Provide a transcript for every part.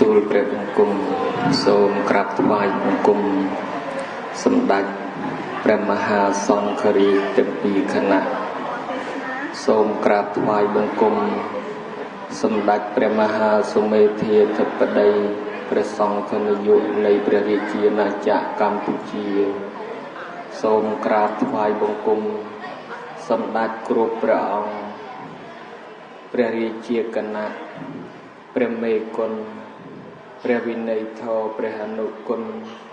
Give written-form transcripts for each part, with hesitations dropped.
ទូលព្រះបង្គំសូមក្រាបថ្វាយបង្គំសម្ដេចព្រះមហាសង្ឃរាជទាំងពីរគណៈសូមក្រាបថ្វាយបង្គំសម្ដេចព្រះមហាសុមេធាធិបតីព្រះសង្ឃនាយកនៃព្រះរាជាណាចក្រកម្ពុជាសូមក្រាបថ្វាយបង្គំសម្ដេចគ្រប់ព្រះអង្គព្រះរាជាគណៈព្រះមេគុណព្រះវិន័យធរព្រះអនុគុណ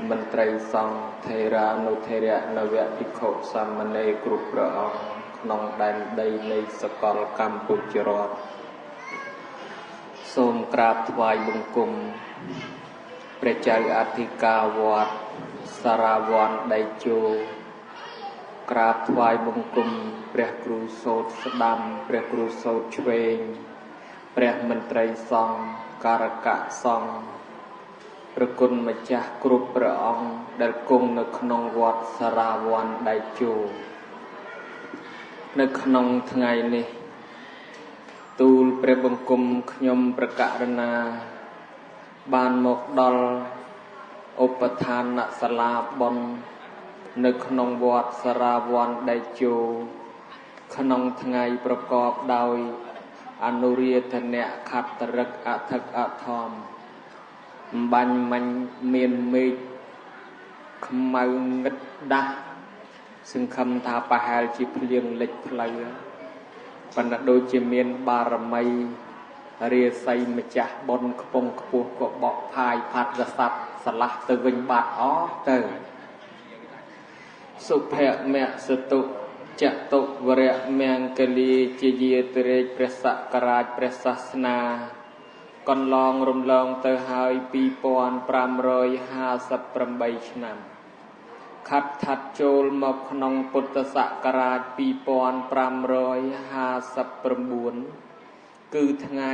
មន្ត្រីសង្ឃថេរានុថេរៈនវភិក្ខុសាមណេរគ្រប់ព្រះអង្គក្នុងដែនដីនៃសកលកម្ពុជារដ្ឋសូមក្រាបថ្វាយបង្គំព្រះចៅអធិការវត្តសារវ័នដៃជោក្រាបថ្វាយបង្គំព្រះគ្រូសោតស្ដាំព្រះគ្រូសោតឆ្វេងព្រះមន្ត្រីសង្ឃការកៈសង្ឃព្រះគុណម្ចាស់គ្រប់ព្រះអង្គដែលគង់នៅក្នុងវត្តសារវ័នដៃជោនៅក្នុងថ្ងៃនេះទូលព្រះបង្គំខ្ញុំប្រកាសណាបានមកដល់ឧបឋានសាលាបុណ្យនៅក្នុងវត្តសារវ័នដៃជោក្នុងថ្ងៃប្រកបដោយអនុរាធនៈខត្តរិកអធិកអធមអំបញ្ញមិញមានមេឃខ្មៅងឹតដាស់សង្ឃឹមថាប្រហែលជាភ្លៀងលិចផ្លូវប៉ុន្តែដូចជាមានបារមីរាសីម្ចាស់បុណ្យខ្ពង់ខ្ពស់ក៏បកផាយផាត់កស័ព្ទស្រឡះទៅវិញបាត់អស់ទៅសុភមសតុចតុវរៈមង្គលាជាយាទរេជព្រះសករាជព្រះសាសនាកន្លងរំលងទៅហើយ2558ឆ្នាំខាត់ថាត់ចូលមកក្នុងពុទ្ធសករាជ2559គឺថ្ងៃ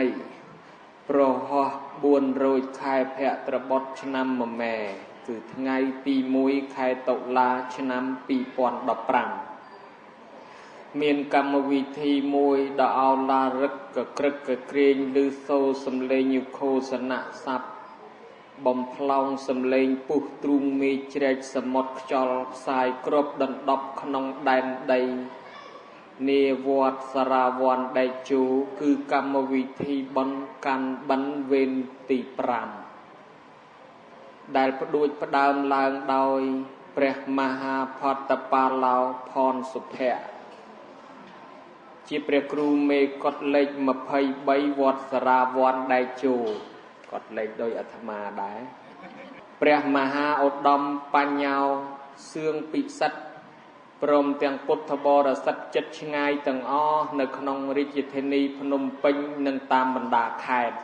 ប្រហោះ400ខែភទ្របទឆ្នាំមមែគឺថ្ងៃទី1ខែតុលាឆ្នាំ2015មានកម្មវិធីមួយដ៏ឱឡារិកកក្រឹកកក្រែងឮសូរសំឡេងយុខោសនៈស័ព្ទបំផ្លោងសំឡេងពុះទ្រូងមេឃជ្រែកសមុទ្រខ្យល់ផ្សាយគ្របដណ្ដប់ក្នុងដែនដីនាវត្តសារវ័នដៃជូគឺកម្មវិធីបុណ្យកាន់បិណ្ឌវេនទី5ដែលផ្ដួចផ្ដើមឡើងដោយព្រះមហាផតបាឡោផនសុភៈជាព្រះគ្រូមេកុដលេខ23វត្តសារវ័នដៃជូកុដលេខដោយអាត្មាដែរព្រះមហាឧត្តមបញ្ញោសឿងពិសិដ្ឋព្រមទាំងពុទ្ធបរិស័ទចិត្តឆ្ងាយទាំងអស់នៅក្នុងរាជធានីភ្នំពេញនិងតាមបណ្ដាខេត្ត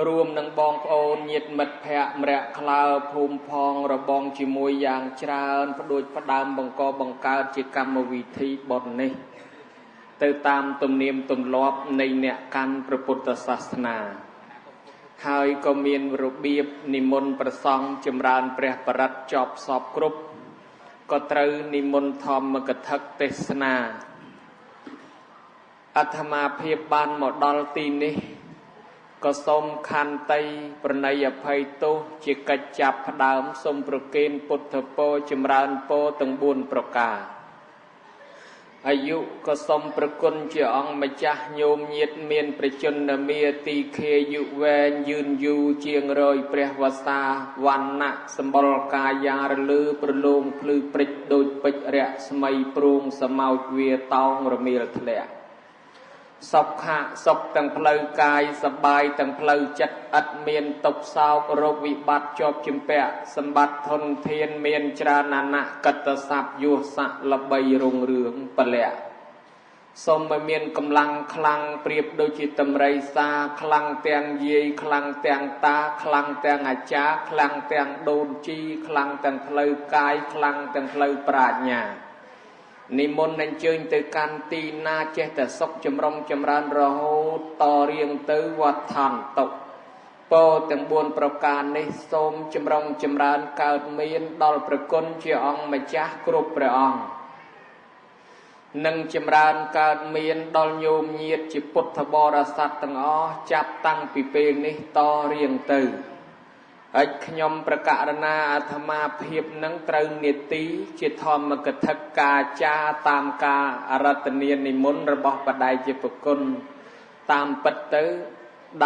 រួមនឹងបងប្អូនញាតិមិត្តភ័ក្តិម្រះក្លើភូមិផងរបងជាមួយយ៉ាងច្រើនផ្ដួចផ្ដើមបង្កបង្កើតជាកម្មវិធីបុណ្យនេះទៅតាមទំនៀមទម្លាប់នៃអ្នកកាន់ព្រះពុទ្ធសាសនាហើយក៏មានរបៀបនិមន្តព្រះសង្ឃចម្រើនព្រះបរិត្តចប់សពគ្រប់ក៏ត្រូវនិមន្តធម្មកថាទេសនាអាត្មាភាពបានមកដល់ទីនេះក៏សូមខន្តីប្រណីអភ័យទោសជាកិច្ចចាប់ផ្ដើមសូមប្រគេនពុទ្ធពរចម្រើនពរទាំង4ប្រការអាយុក៏សូមប្រគុណជាអង្គម្ចាស់ញោមញាតមានប្រជជនមាទីខាយុវែងយឺនយូរជាងរយព្រះវស្សាវណ្ណៈសម្បុរកាយារលឺប្រលងភ្លឺព្រិចដូចពេជ្ររស្មីព្រួងសមោចវាតោងរមៀលធ្លាក់សុខៈសុខទាំងផ្លូវកាយសប្បាយទាំងផ្លូវចិត្តឥតមានទុក្ខសោករោគវិបត្តិជាប់ជំពាក់សម្បត្តិធនធានមានច្រើនអនកតស័ព្ទយុស័កល្បីរុងរឿងពលៈសូមឲ្យមានកម្លាំងខ្លាំងប្រៀបដូចជាតម្រៃសាខ្លាំងទាំងយាយខ្លាំងទាំងតាខ្លាំងទាំងអាចារ្យខ្លាំងទាំងដូនជីខ្លាំងទាំងផ្លូវកាយខ្លាំងទាំងផ្លូវប្រាជ្ញានិមន្តអញ្ជើញទៅកាន់ទីណាចេះតែសុខចម្រុងចម្រើនរហូតតរៀងទៅវត្តឋានតុពរទាំង4ប្រការនេះសូមចម្រុងចម្រើនកើតមានដល់ព្រះគុណជាអង្គម្ចាស់គ្រប់ព្រះអង្គ និងចម្រើនកើតមានដល់ញោមញាតជាពុទ្ធបរិស័ទទាំងអស់ចាប់តាំងពីពេលនេះតរៀងទៅ។ ហើយខ្ញុំប្រកាសណាអាត្មាភាពនឹងត្រូវនេតិជាធម្មកថាកាចាតាមការអរតនីនិមន្តរបស់បដិជាប្រគុណ តាមពិតទៅ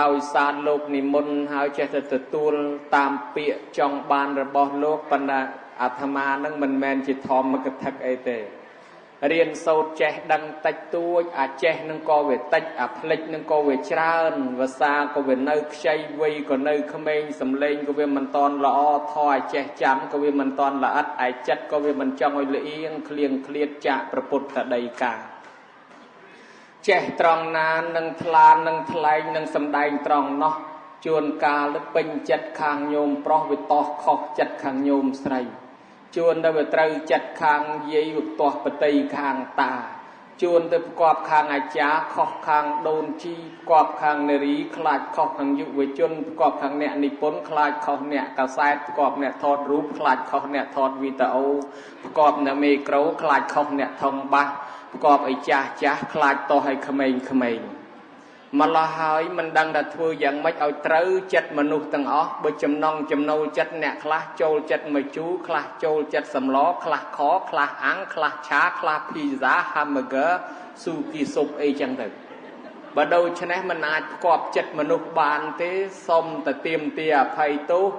ដោយសារលោកនិមន្តហើយចេះតែទទួលតាមពាក្យចង់បានរបស់លោក ប៉ុន្តែអាត្មានឹងមិនមែនជាធម្មកថាអីទេ រៀនសូត្រចេះដឹងតិចតួច អាចេះនឹងក៏វាតិច អាផ្លិចនឹងក៏វាច្រើន វសាក៏វានៅខ្ចី វ័យក៏នៅក្មេង សំឡេងក៏វាមិនតន់ល្អ ធរអាចេះចាំក៏វាមិនតន់ល្អិត ឯចិត្តក៏វាមិនចង់ឲ្យលៀងឃ្លៀងឃ្លាតចាក់ប្រពុតដីកា ចេះត្រង់ណានឹងថ្លានឹងថ្លែងនឹងសំដែងត្រង់នោះ ជួនកាលពេញចិត្តខាងញោមប្រុស វាតោះខុសចិត្តខាងញោមស្រី ជួនទៅវាត្រូវចិត្តខាងយាយ វាទាស់បតីខាងតា ជួនទៅផ្គប់ខាងអាចារ្យខុសខាងដូនជី ផ្គប់ខាងនារីខ្លាចខុសខាងយុវជន ផ្គប់ខាងអ្នកនិពន្ធខ្លាចខុសអ្នកកាសែត ផ្គប់អ្នកថតរូបខ្លាចខុសអ្នកថតវីដេអូ ផ្គប់អ្នកមីក្រូខ្លាចខុសអ្នកថងបាស ផ្គប់ឲ្យចាស់ចាស់ខ្លាចតោះឲ្យក្មេងក្មេង ម្ល៉េះហើយមិនដឹងថាធ្វើយ៉ាងម៉េចឲ្យត្រូវចិត្តមនុស្សទាំងអស់។ បើចំណងចំណូលចិត្តអ្នកខ្លះចូលចិត្តម្ជូរ ខ្លះចូលចិត្តសម្ល ខ្លះខ ខ្លះអាំង ខ្លះឆា ខ្លះភីហ្សា ហាំប៊ឺហ្គឺ ស៊ូគីស៊ុបអីចឹងទៅ បើដូច្នេះមិនអាចផ្គប់ចិត្តមនុស្សបានទេ សុំតែទៀមទាអភ័យទោស។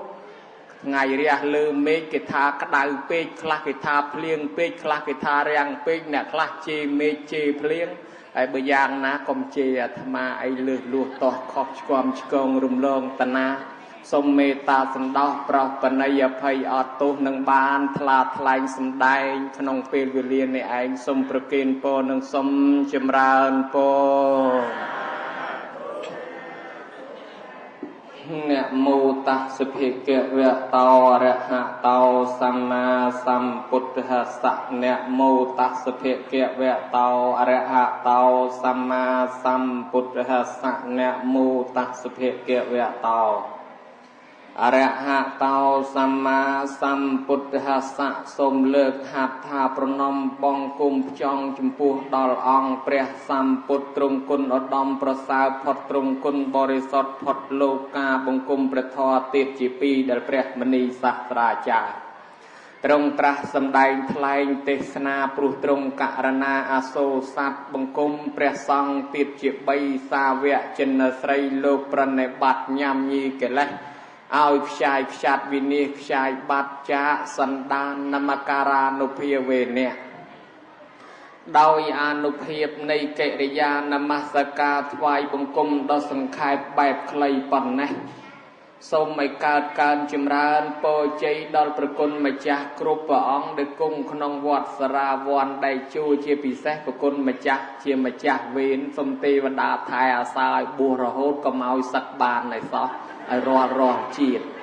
ថ្ងៃរះលើមេឃគេថាក្តៅពេក ខ្លះគេថាភ្លៀងពេក ខ្លះគេថារាំងពេក អ្នកខ្លះជេរមេឃជេរភ្លៀង ហើយបើយ៉ាងណាកុំជេរអាត្មាអីលើសលួសតោះខុសឆ្គំឆ្គងរំលងតណា សូមមេត្តាសន្តោសប្រោសបណិយអភ័យអត់ទោស នឹងបានថ្លាថ្លែងសម្ដែងក្នុងពេលវេលានេះឯង សូមប្រគេនពរនិងសូមចម្រើនពរ។ នមោតស្សភិក្ខវៈតោអរហតោសម្មាសម្ពុទ្ធស្សៈ នមោតស្សភិក្ខវៈតោអរហតោសម្មាសម្ពុទ្ធស្សៈ នមោតស្សភិក្ខវៈតោអរហតោសម្មាសម្ពុទ្ធស្សៈ។ សូមលើកហត្ថថាប្រណម្យបងគុំផ្ចង់ចំពោះដល់អង្គព្រះសម្ពុទ្ធ ទ្រង់គុណឧត្តមប្រសើរផុត ទ្រង់គុណបរិសុទ្ធផុតលោកកា បង្គំព្រះធម៌ទៀតជាពីរដែលព្រះមនីសាស្ត្រាចារ្យទ្រង់ត្រាស់សម្ដែងថ្លែងទេសនា ព្រោះទ្រង់ករណាអាសូរសត្វ បង្គំព្រះសង្ឃទៀតជា3សាវកចិនស្រី លោកប្រណិប័តញ៉ាំញីកិលេសឲ្យខ្ចាយខ្ចាត់វិនិច្ឆ័យខ្ចាយបាត់ចាកសន្តាន នមការានុភាវេនៈ ដោយអានុភាពនៃកិរិយានមស្ការថ្វាយបង្គំដ៏សង្ខេបបែបខ្លីប៉ុណ្ណេះ សូមឲ្យកើតកើនចម្រើនពរជ័យដល់ប្រគុណម្ចាស់គ្រប់ព្រះអង្គដែលគង់ក្នុងវត្តសារាវ័នដៃជួ ជាពិសេសប្រគុណម្ចាស់ជាម្ចាស់វេន សូមទេវតាថែអាសាឲ្យបួសរហូត កុំឲ្យសឹកបានឲ្យសោះ ឲ្យរាល់រាល់ជាតិ។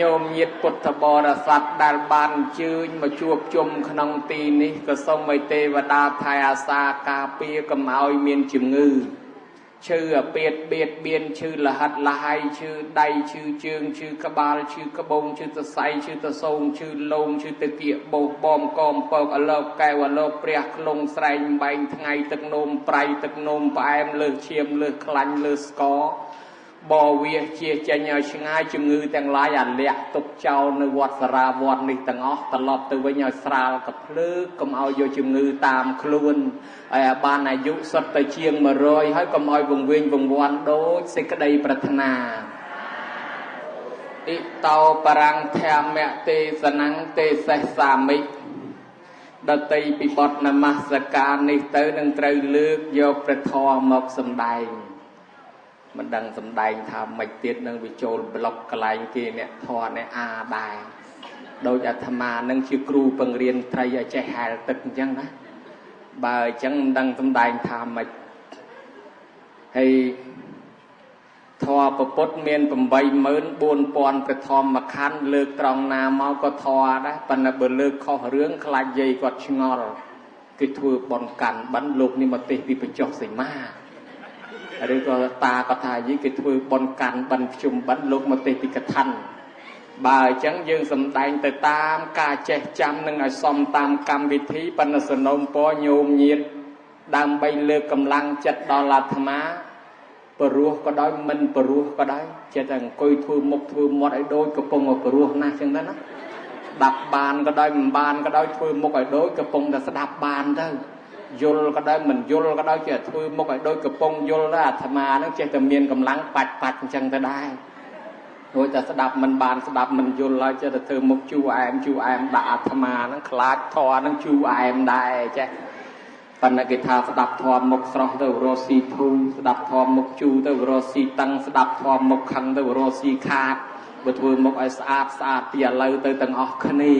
ញោមញាតិពុទ្ធបរិស័ទដែលបានអញ្ជើញមកជួបជុំក្នុងទីនេះ ក៏សូមឲ្យទេវតាថែអាសាការពារកុំឲ្យមានជំងឺឈឺអាពាតបៀតបៀន ឈឺលហិតលហៃ ឈឺដៃ ឈឺជើង ឈឺក្បាល ឈឺក្បូង ឈឺសរសៃ ឈឺតសោង ឈឺលង ឈឺទឹកៀកបោសបំកមពកអលោកកែវអលោកព្រះក្លងស្រែងបែងថ្ងៃ ទឹកនោមប្រៃ ទឹកនោមផ្អែម លើសឈាម លើសខ្លាញ់ លើសស្ករ បវាជាចេញឲ្យឆ្ងាយជំងឺទាំងឡាយអាលាក់ទុកចោលនៅវត្តសារាវត្តនេះទាំងអស់ ត្រឡប់ទៅវិញឲ្យស្រាលកភ្លើ កុំឲ្យយកជំងឺតាមខ្លួន ហើយឲ្យបានអាយុសុទ្ធទៅជាង100 ហើយកុំឲ្យវង្វេងវង្វាន់ដូចសេចក្តីប្រាថ្នា។ អ៊ិតោបរាំងធម្មទេសនំទេសេសាមិ ដតីពីបទនមស្ការនេះទៅ នឹងត្រូវលើកយកព្រះធម៌មកសម្ដែង មិនដឹងសំដែងថាម៉េចទៀត នឹងវាចូលប្លុកកន្លែងគេអ្នកធរអ្នកអាដែរ ដោយអាត្មានឹងជាគ្រូបង្រៀនត្រីឲ្យចេះហែលទឹកអញ្ចឹងណា។ បើអញ្ចឹងមិនដឹងសំដែងថាម៉េចហើយ ធម៌ពពុទ្ធមាន84000ព្រះធម្មខណ្ឌ លើកត្រង់ណាមកក៏ធម៌ដែរ ប៉ុន្តែបើលើកខុសរឿង ខ្លាចយាយគាត់ឆ្ងល់ គឺធ្វើបន់កាន់បិណ្ឌលោកនេះមកទេសពីបញ្ចុះសីមា ឬក៏តាក៏ថាយីគេធ្វើបន់កាន់បិណ្ឌភ្ជុំបិណ្ឌលោកមកទេសពីកឋិន។ បើអញ្ចឹងយើងសំដែងទៅតាមការចេះចាំនឹងឲ្យសមតាមកម្មវិធីប៉ុន្តែសំណូមពរញោមញាតដើម្បីលើកកម្លាំងចិត្តដល់អាត្មាព្រោះក៏ដោយមិនព្រោះក៏ដោយចិត្តតែអង្គុយធ្វើមុខធ្វើមាត់ឲ្យដូចកំពុងតែព្រោះណាស់ចឹងទៅណាស្ដាប់បានក៏ដោយមិនបានក៏ដោយធ្វើមុខឲ្យដូចកំពុងតែស្ដាប់បានទៅយល់ក៏ដោយមិនយល់ក៏ដោយចេះធ្វើមុខឲ្យដូចកំពុងយល់ដែរអាត្មានឹងចេះតែមានកម្លាំងបាច់បាច់អញ្ចឹងទៅដែររួចតែស្ដាប់មិនបានស្ដាប់មិនយល់ហើយចេះតែធ្វើមុខជូរអែមជូរអែមដាក់អាត្មានឹងខ្លាចធរនឹងជូរអែមដែរចេះប៉ុន្តែគេថាស្ដាប់ធម៌មុខស្រស់ទៅរស់ស៊ីធូស្ដាប់ធម៌មុខជូរទៅរស់ស៊ីតឹងស្ដាប់ធម៌មុខខឹងទៅរស់ស៊ីខាតបើធ្វើមុខឲ្យស្អាតស្អាតពីឥឡូវទៅទាំងអស់គ្នា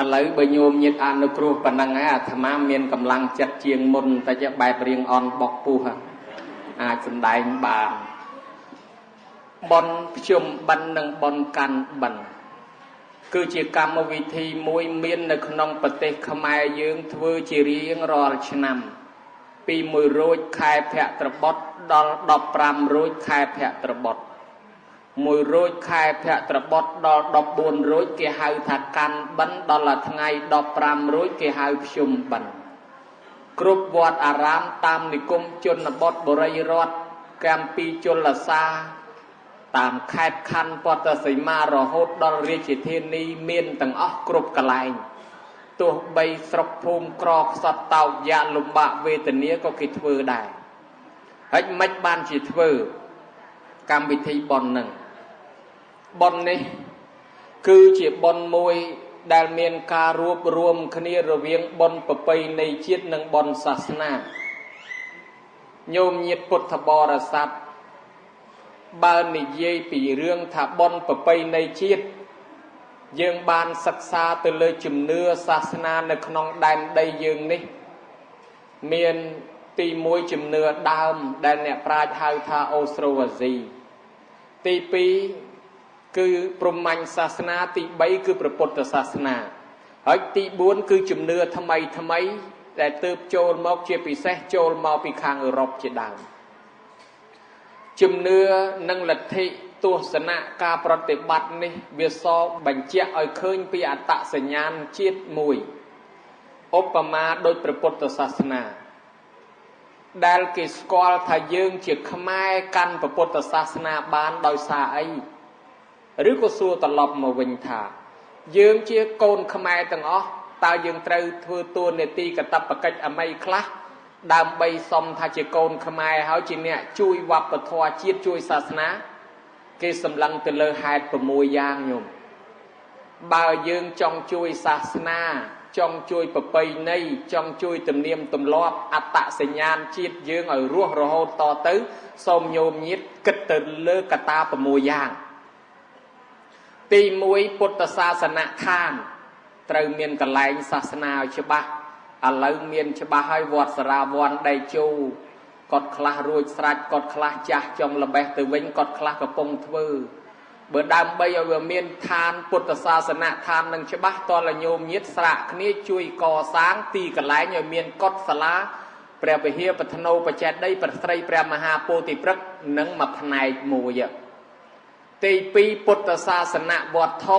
ឥឡូវបើញោមញាតអនុគ្រោះប៉ុណ្ណឹងហើយអាត្មាមានកម្លាំងចិត្តជាងមុនតែជាបែបរៀងអន់បុកពុះអាចសំដែងបានបុណ្យភ្ជុំបិណ្ឌនិងបុណ្យកាន់បិណ្ឌគឺជាកម្មវិធីមួយមាននៅក្នុងប្រទេសខ្មែរយើងធ្វើជារៀងរាល់ឆ្នាំពី1រោចខែភទ្របទដល់15រោចខែភទ្របទ1រោចខែភទ្របទដល់14រោចគេហៅថាកាន់បិណ្ឌដល់ថ្ងៃ15រោចគេហៅភ្ជុំបិណ្ឌគ្រប់វត្តអារាមតាមនិគមជនបទបុរីរដ្ឋកម្ពីជលសាតាមខេត្តខណ្ឌពតសីមារហូតដល់រាជធានីមានទាំងអស់គ្រប់កន្លែងទោះបីស្រុកភូមិក្រខ្សត់តោកយ៉ាលំបាកវេទនាក៏គេធ្វើដែរហើយមិនបានជាធ្វើកម្មវិធីបុណ្យនឹងបុណ្យនេះគឺជាបុណ្យមួយដែលមានការរួបរួមគ្នារវាងបុណ្យប្រពៃណីជាតិនិងបុណ្យសាសនាញោមញាតពុទ្ធបរិស័ទបើនិយាយពីរឿងថាបុណ្យប្រពៃណីជាតិយើងបានសិក្សាទៅលើជំនឿសាសនានៅក្នុងដែនដីយើងនេះមានទី1ជំនឿដើមដែលអ្នកប្រាជ្ញហៅថាអូស្ត្រូអាស៊ីទី2គឺព្រហ្មញ្ញសាសនាទី3គឺព្រះពុទ្ធសាសនាហើយទី4គឺជំនឿថ្មីថ្មីដែលទើបចូលមកជាពិសេសចូលមកពីខាងអឺរ៉ុបជាដើមជំនឿនិងលទ្ធិទស្សនៈការប្រតិបត្តិនេះវាសបញ្ជាក់ឲ្យឃើញពីអត្តសញ្ញាណជាតិមួយឧបមាដូចព្រះពុទ្ធសាសនាដែលគេស្គាល់ថាយើងជាខ្មែរកាន់ព្រះពុទ្ធសាសនាបានដោយសារអីឬក៏សួរត្រឡប់មកវិញថាយើងជាកូនខ្មែរទាំងអស់តើយើងត្រូវធ្វើតួនាទីកាតព្វកិច្ចអ្វីខ្លះដើម្បីសុំថាជាកូនខ្មែរហើយជាអ្នកជួយវប្បធម៌ជាតិជួយសាសនាគេសម្លឹងទៅលើហេតុ6យ៉ាងញោមបើយើងចង់ជួយសាសនាចង់ជួយប្រពៃណីចង់ជួយទំនៀមទម្លាប់អត្តសញ្ញាណជាតិយើងឲ្យរស់រហូតតទៅសូមញោមញាតគិតទៅលើកត្តា6យ៉ាងទី1ពុទ្ធសាសនដ្ឋានត្រូវមានកន្លែងសាសនាឲ្យច្បាស់ឥឡូវមានច្បាស់ហើយវត្តសារាវ័នដៃជូគាត់ខ្លះរួចស្រេចគាត់ខ្លះចាស់ចង់ល្បេះទៅវិញគាត់ខ្លះកំពុងធ្វើបើដើម្បីឲ្យវាមានឋានពុទ្ធសាសនដ្ឋាននឹងច្បាស់តលញោមញាតស្រាក់គ្នាជួយកសាងទីកន្លែងឲ្យមានកុដិសាលាព្រះវិហារបធ្នោបច្ចេតីព្រះស្រីព្រះមហាពោធិព្រឹក្សនិងមួយផ្នែកមួយទី2ពុទ្ធសាសនវត្ថុ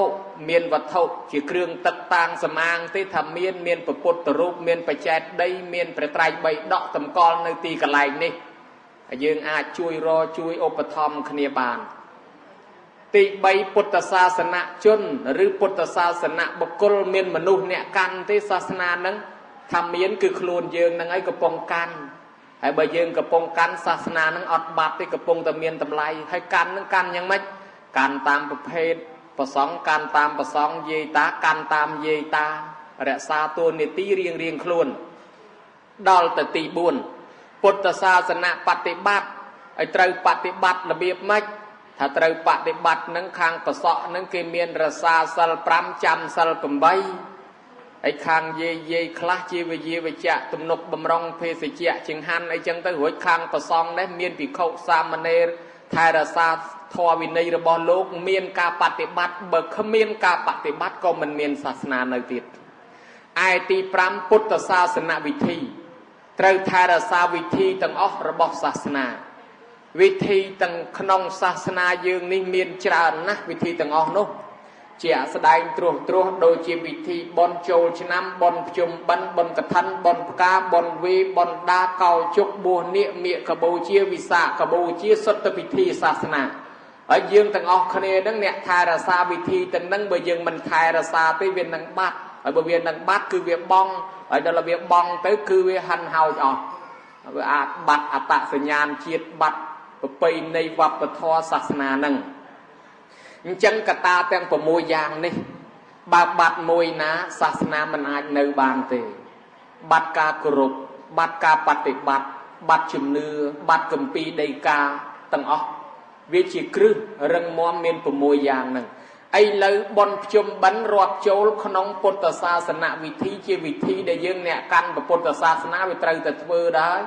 មានវត្ថុជាគ្រឿងទឹកតាងសមាងទេថាមានព្រះពុទ្ធរូបមានបច្ចេតីមានព្រះត្រៃបិដកតម្កល់នៅទីកន្លែងនេះយើងអាចជួយរជួយឧបត្ថម្ភគ្នាបានទី3ពុទ្ធសាសនជនឬពុទ្ធសាសនបុគ្គលមានមនុស្សអ្នកកាន់ទេសាសនានឹងថាមានគឺខ្លួនយើងនឹងឯងកំពុងកាន់ហើយបើយើងកំពុងកាន់សាសនានឹងអត់បាត់ទេកំពុងតែមានតម្លៃហើយកាន់នឹងកាន់យ៉ាងម៉េចកាន់តាមប្រភេទប្រសង់កាន់តាមប្រសង់យាយតាកាន់តាមយាយតារក្សាតួនាទីរៀងរៀងខ្លួនដល់ទៅទី4ពុទ្ធសាសនបតិបត្តិឲ្យត្រូវបតិបត្តិរបៀបម៉េចថាត្រូវបតិបត្តិនឹងខាងប្រសក់នឹងគេមានរសាសិល5ចាំសិល8ហើយខាងយាយយាយខ្លះជាវិយាវិជ្ជៈទំនុកបំរុងភេសជ្ជៈចង្ហាន់អីចឹងទៅរួចខាងប្រសង់នេះមានភិក្ខុសាមណេរថែរក្សាធម៌វិន័យរបស់លោកមានការបតិបត្តិបើគ្មានការបតិបត្តិក៏មិនមានសាសនានៅទៀតឯទី5ពុទ្ធសាសនវិធីត្រូវថែរក្សាវិធីទាំងអស់របស់សាសនា វិធីទាំងក្នុងសាសនាយើងនេះមានច្រើនណាស់វិធីទាំងអស់នោះជាស្ដែងត្រួសត្រាសដូចជាវិធីបុណ្យចូលឆ្នាំបុណ្យភ្ជុំបិណ្ឌបុណ្យកឋិនបុណ្យផ្កាបុណ្យវីបុណ្យដាកោជុកបួសនាគមាគបូជាវិសាខបូជាសុទ្ធពិធីសាសនាហើយយើងទាំងអស់គ្នានឹងអ្នកថែរក្សាវិធីទាំងនឹងបើយើងមិនថែរក្សាទេវានឹងបាត់ហើយបើវានឹងបាត់គឺវាបងហើយដល់វាបងទៅគឺវាហិនហោចអស់វាអាចបាត់អត្តសញ្ញាណជាតិបាត់ប្រពៃណីវប្បធម៌សាសនានឹងអញ្ចឹងកត្តាទាំង6យ៉ាងនេះបើបាត់មួយណាសាសនាមិនអាចនៅបានទេបាត់ការគោរពបាត់ការបដិបត្តិបាត់ជំនឿបាត់គម្ពីរដីកាទាំងអស់វាជាគ្រឹះរឹងមាំមាន6យ៉ាងហ្នឹងឥឡូវបុណ្យភ្ជុំបិណ្ឌរាប់ចូលក្នុងពុទ្ធសាសនវិធីជាវិធីដែលយើងអ្នកកាន់ពុទ្ធសាសនាវាត្រូវតែធ្វើដែរ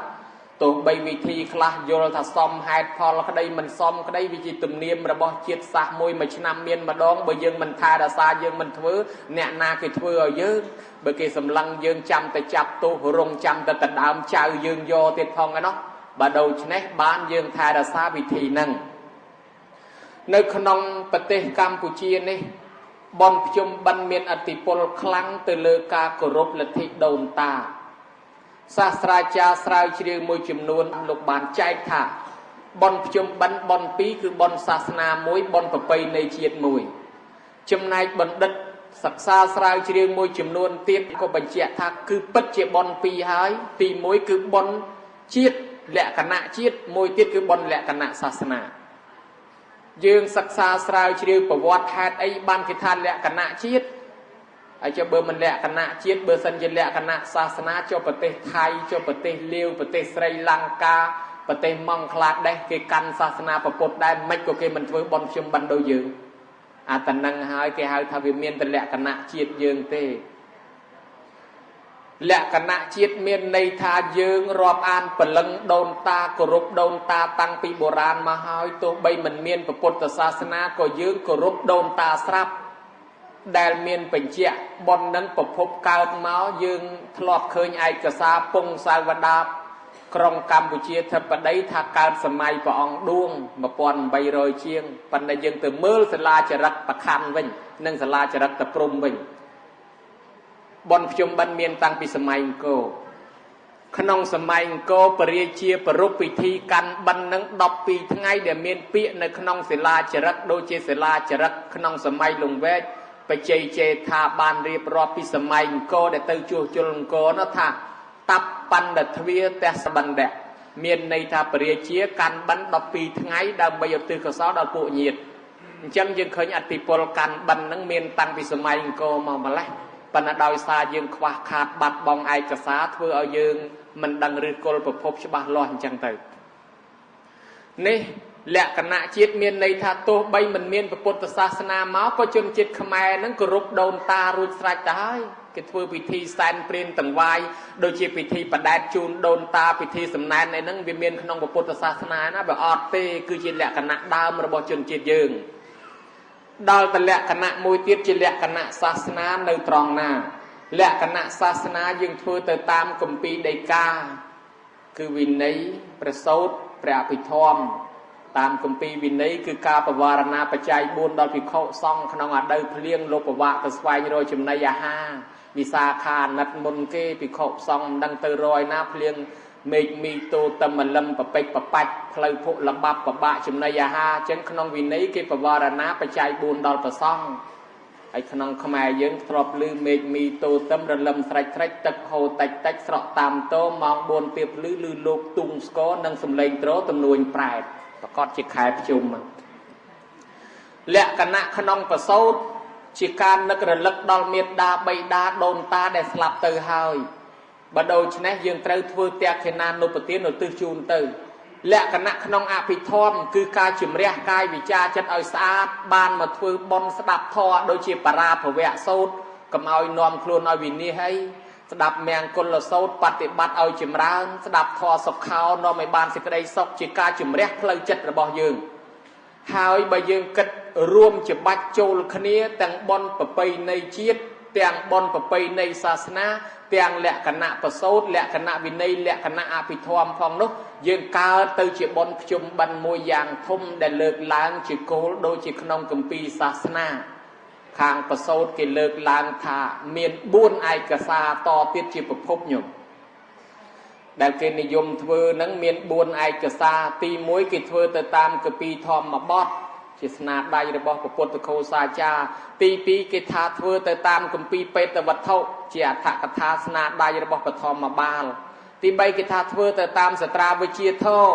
ទោះបីវិធីខ្លះយល់ថាសមហេតុផលក្តីមិនសមក្តីវាជាទំនៀមរបស់ជាតិសាសន៍មួយមួយឆ្នាំមានម្ដងបើយើងមិនថែរក្សាយើងមិនធ្វើអ្នកណាគេធ្វើឲ្យយើងបើគេសម្លឹងយើងចាំតែចាប់ទោសរងចាំតែដដើមចៅយើងយកទៀតផងឯណោះបើដូច្នេះបានយើងថែរក្សាវិធីហ្នឹងនៅក្នុងប្រទេសកម្ពុជានេះបុណ្យភ្ជុំបិណ្ឌមានឥទ្ធិពលខ្លាំងទៅលើការគោរពលទ្ធិដូនតាសាស្ត្រាចារ្យស្រាវជ្រាវមួយចំនួនលោកបានចែកថាបុណ្យភ្ជុំបិណ្ឌបុណ្យពីរគឺបុណ្យសាសនាមួយបុណ្យប្រពៃណីជាតិមួយចំណែកបណ្ឌិតសិក្សាស្រាវជ្រាវមួយចំនួនទៀតក៏បញ្ជាក់ថាគឺពិតជាបុណ្យពីរហើយទី1គឺបុណ្យជាតិលក្ខណៈជាតិមួយទៀតគឺបុណ្យលក្ខណៈសាសនាយើងសិក្សាស្រាវជ្រាវប្រវត្តិហេតុអីបានគេថាលក្ខណៈជាតិហើយចុះបើមិនលក្ខណៈជាតិបើសិនជាលក្ខណៈសាសនាចុះប្រទេសថៃចុះប្រទេសលាវប្រទេសស្រីលង្កាប្រទេសម៉ង់ក្លាដេសគេកាន់សាសនាពុទ្ធដែរមិនក៏គេមិនធ្វើបុណ្យភ្ជុំបិណ្ឌដូចយើងអាតនឹងហើយគេហៅថាវាមានតែលក្ខណៈជាតិយើងទេលក្ខណៈជាតិមានន័យថាយើងរាប់អានព្រលឹងដូនតាគោរពដូនតាតាំងពីបុរាណមកហើយទោះបីមិនមានពុទ្ធសាសនាក៏យើងគោរពដូនតាស្រាប់ដែលមានបញ្ជាក់បុណ្យនឹងប្រភពកើតមកយើងធ្លាប់ឃើញឯកសារពង្សាវតាក្រុងកម្ពុជាធិបតីថាកើតសម័យព្រះអង្គឌួង1800ជាងប៉ុន្តែយើងទៅមើលសិលាចារឹកប្រខណ្ឌវិញនិងសិលាចារឹកតព្រំវិញបុណ្យភ្ជុំបិណ្ឌមានតាំងពីសម័យអង្គរក្នុងសម័យអង្គរព្រះរាជាប្រារព្ធពិធីកាន់បិណ្ឌនឹង12ថ្ងៃដែលមានពាក្យនៅក្នុងសិលាចារឹកដូចជាសិលាចារឹកក្នុងសម័យលង្វែកបច្ចេកចេថាបានរៀបរាប់ពីសម័យអង្គរដែលទៅជួសជុលអង្គរនោះថាតបណ្ឌទ្វាទសបណ្ឌៈមានន័យថាព្រះរាជាកាន់បិណ្ឌ12ថ្ងៃដើម្បីឧទ្ទិសកុសលដល់ពួកញាតិអញ្ចឹងយើងឃើញអតិពលកាន់បិណ្ឌនឹងមានតាំងពីសម័យអង្គរមកម្លេះប៉ុន្តែដោយសារយើងខ្វះខាតបាត់បង់ឯកសារធ្វើឲ្យយើងមិនដឹងឫសគល់ប្រភពច្បាស់លាស់អញ្ចឹងទៅនេះលក្ខណៈជាតិមានន័យថាទោះបីមិនមានពុទ្ធសាសនាមកក៏ជនជាតិខ្មែរនឹងគោរពដូនតារួចស្រេចទៅហើយគេធ្វើពិធីសែនព្រេនតង្វាយដូចជាពិធីបដែតជូនដូនតាពិធីសំណែនអីហ្នឹងវាមានក្នុងពុទ្ធសាសនាណាវាអត់ទេគឺជាលក្ខណៈដើមរបស់ជនជាតិយើងដល់តលក្ខណៈមួយទៀតជាលក្ខណៈសាសនានៅត្រង់ណាលក្ខណៈសាសនាយើងធ្វើទៅតាមគម្ពីរដីកាគឺវិន័យព្រះសូត្រព្រះអភិធម្មតាមគម្ពីរវិន័យគឺការបវរណាបច្ច័យ4ដល់ភិក្ខុសង្ឃក្នុងអដូវភ្លៀងលោកប្រវាក់ទៅស្វែងរកចំណីអាហារវិសាខាណិតមុនគេភិក្ខុសង្ឃមិនដឹងទៅរយណាភ្លៀងមេឃមីតូតមលឹមបពេចបបាច់ផ្លូវភុលបាប់បបាក់ចំណីអាហារអញ្ចឹងក្នុងវិន័យគេបវរណាបច្ច័យ4ដល់ប្រសង្ឃហើយក្នុងខ្មែរយើងធ្លាប់ឮមេឃមីតូទឹមរលឹមស្រេចស្រេចទឹកហូរតិចតិចស្រក់តាមតោម៉ោង4ទៀបភ្លឺឮលោកទុងស្គរនិងសំឡេងត្រទំនួញប្រែតប្រកាសជាខែភ្ជុំលក្ខណៈក្នុងប្រសូតជាការនឹករលឹកដល់មេដាបៃតាដូនតាដែលស្លាប់ទៅហើយបើដូច្នេះយើងត្រូវធ្វើទក្ខិណានុបទានឧទ្ទិសជូនទៅលក្ខណៈក្នុងអភិធម្មគឺការជំរះកាយវិចារចិត្តឲ្យស្អាតបានមកធ្វើបុណ្យស្ដាប់ធម៌ដូចជាបរាភវៈសូត្រកុំឲ្យនាំខ្លួនឲ្យវិនិច្ឆ័យស្ដាប់មង្គលសូត្របដិបត្តិឲ្យចម្រើនស្ដាប់ធម៌សុខោនាំឲ្យបានសេចក្តីសុខជាការជំរះផ្លូវចិត្តរបស់យើងហើយបើយើងគិតរួមច្បាច់ចូលគ្នាទាំងបុណ្យប្រពៃណីជាតិ ទាំងបុណ្យប្រពៃណីសាសនាទាំងលក្ខណៈប្រសូតលក្ខណៈវិន័យលក្ខណៈអភិធម្មផងនោះយើងកើតទៅជាបុណ្យភ្ជុំបិណ្ឌមួយយ៉ាងធំដែលលើកឡើងជាគោលដូចជាក្នុងគម្ពីរសាសនាខាងប្រសូតគេលើកឡើងថាមាន4ឯកសារតទៀតជាប្រភពញោមដែលគេនិយមធ្វើនឹងមាន4ឯកសារទី1គេធ្វើទៅតាមគម្ពីរធម្មបទជាស្នាដៃរបស់ព្រះពុទ្ធគោសាចារ្យទី2គេថាធ្វើទៅតាមគម្ពីរបេតវត្ថុជាអត្ថកថាស្នាដៃរបស់ពធម្មបាលទី3គេថាធ្វើទៅតាមសត្រាវិជាធរ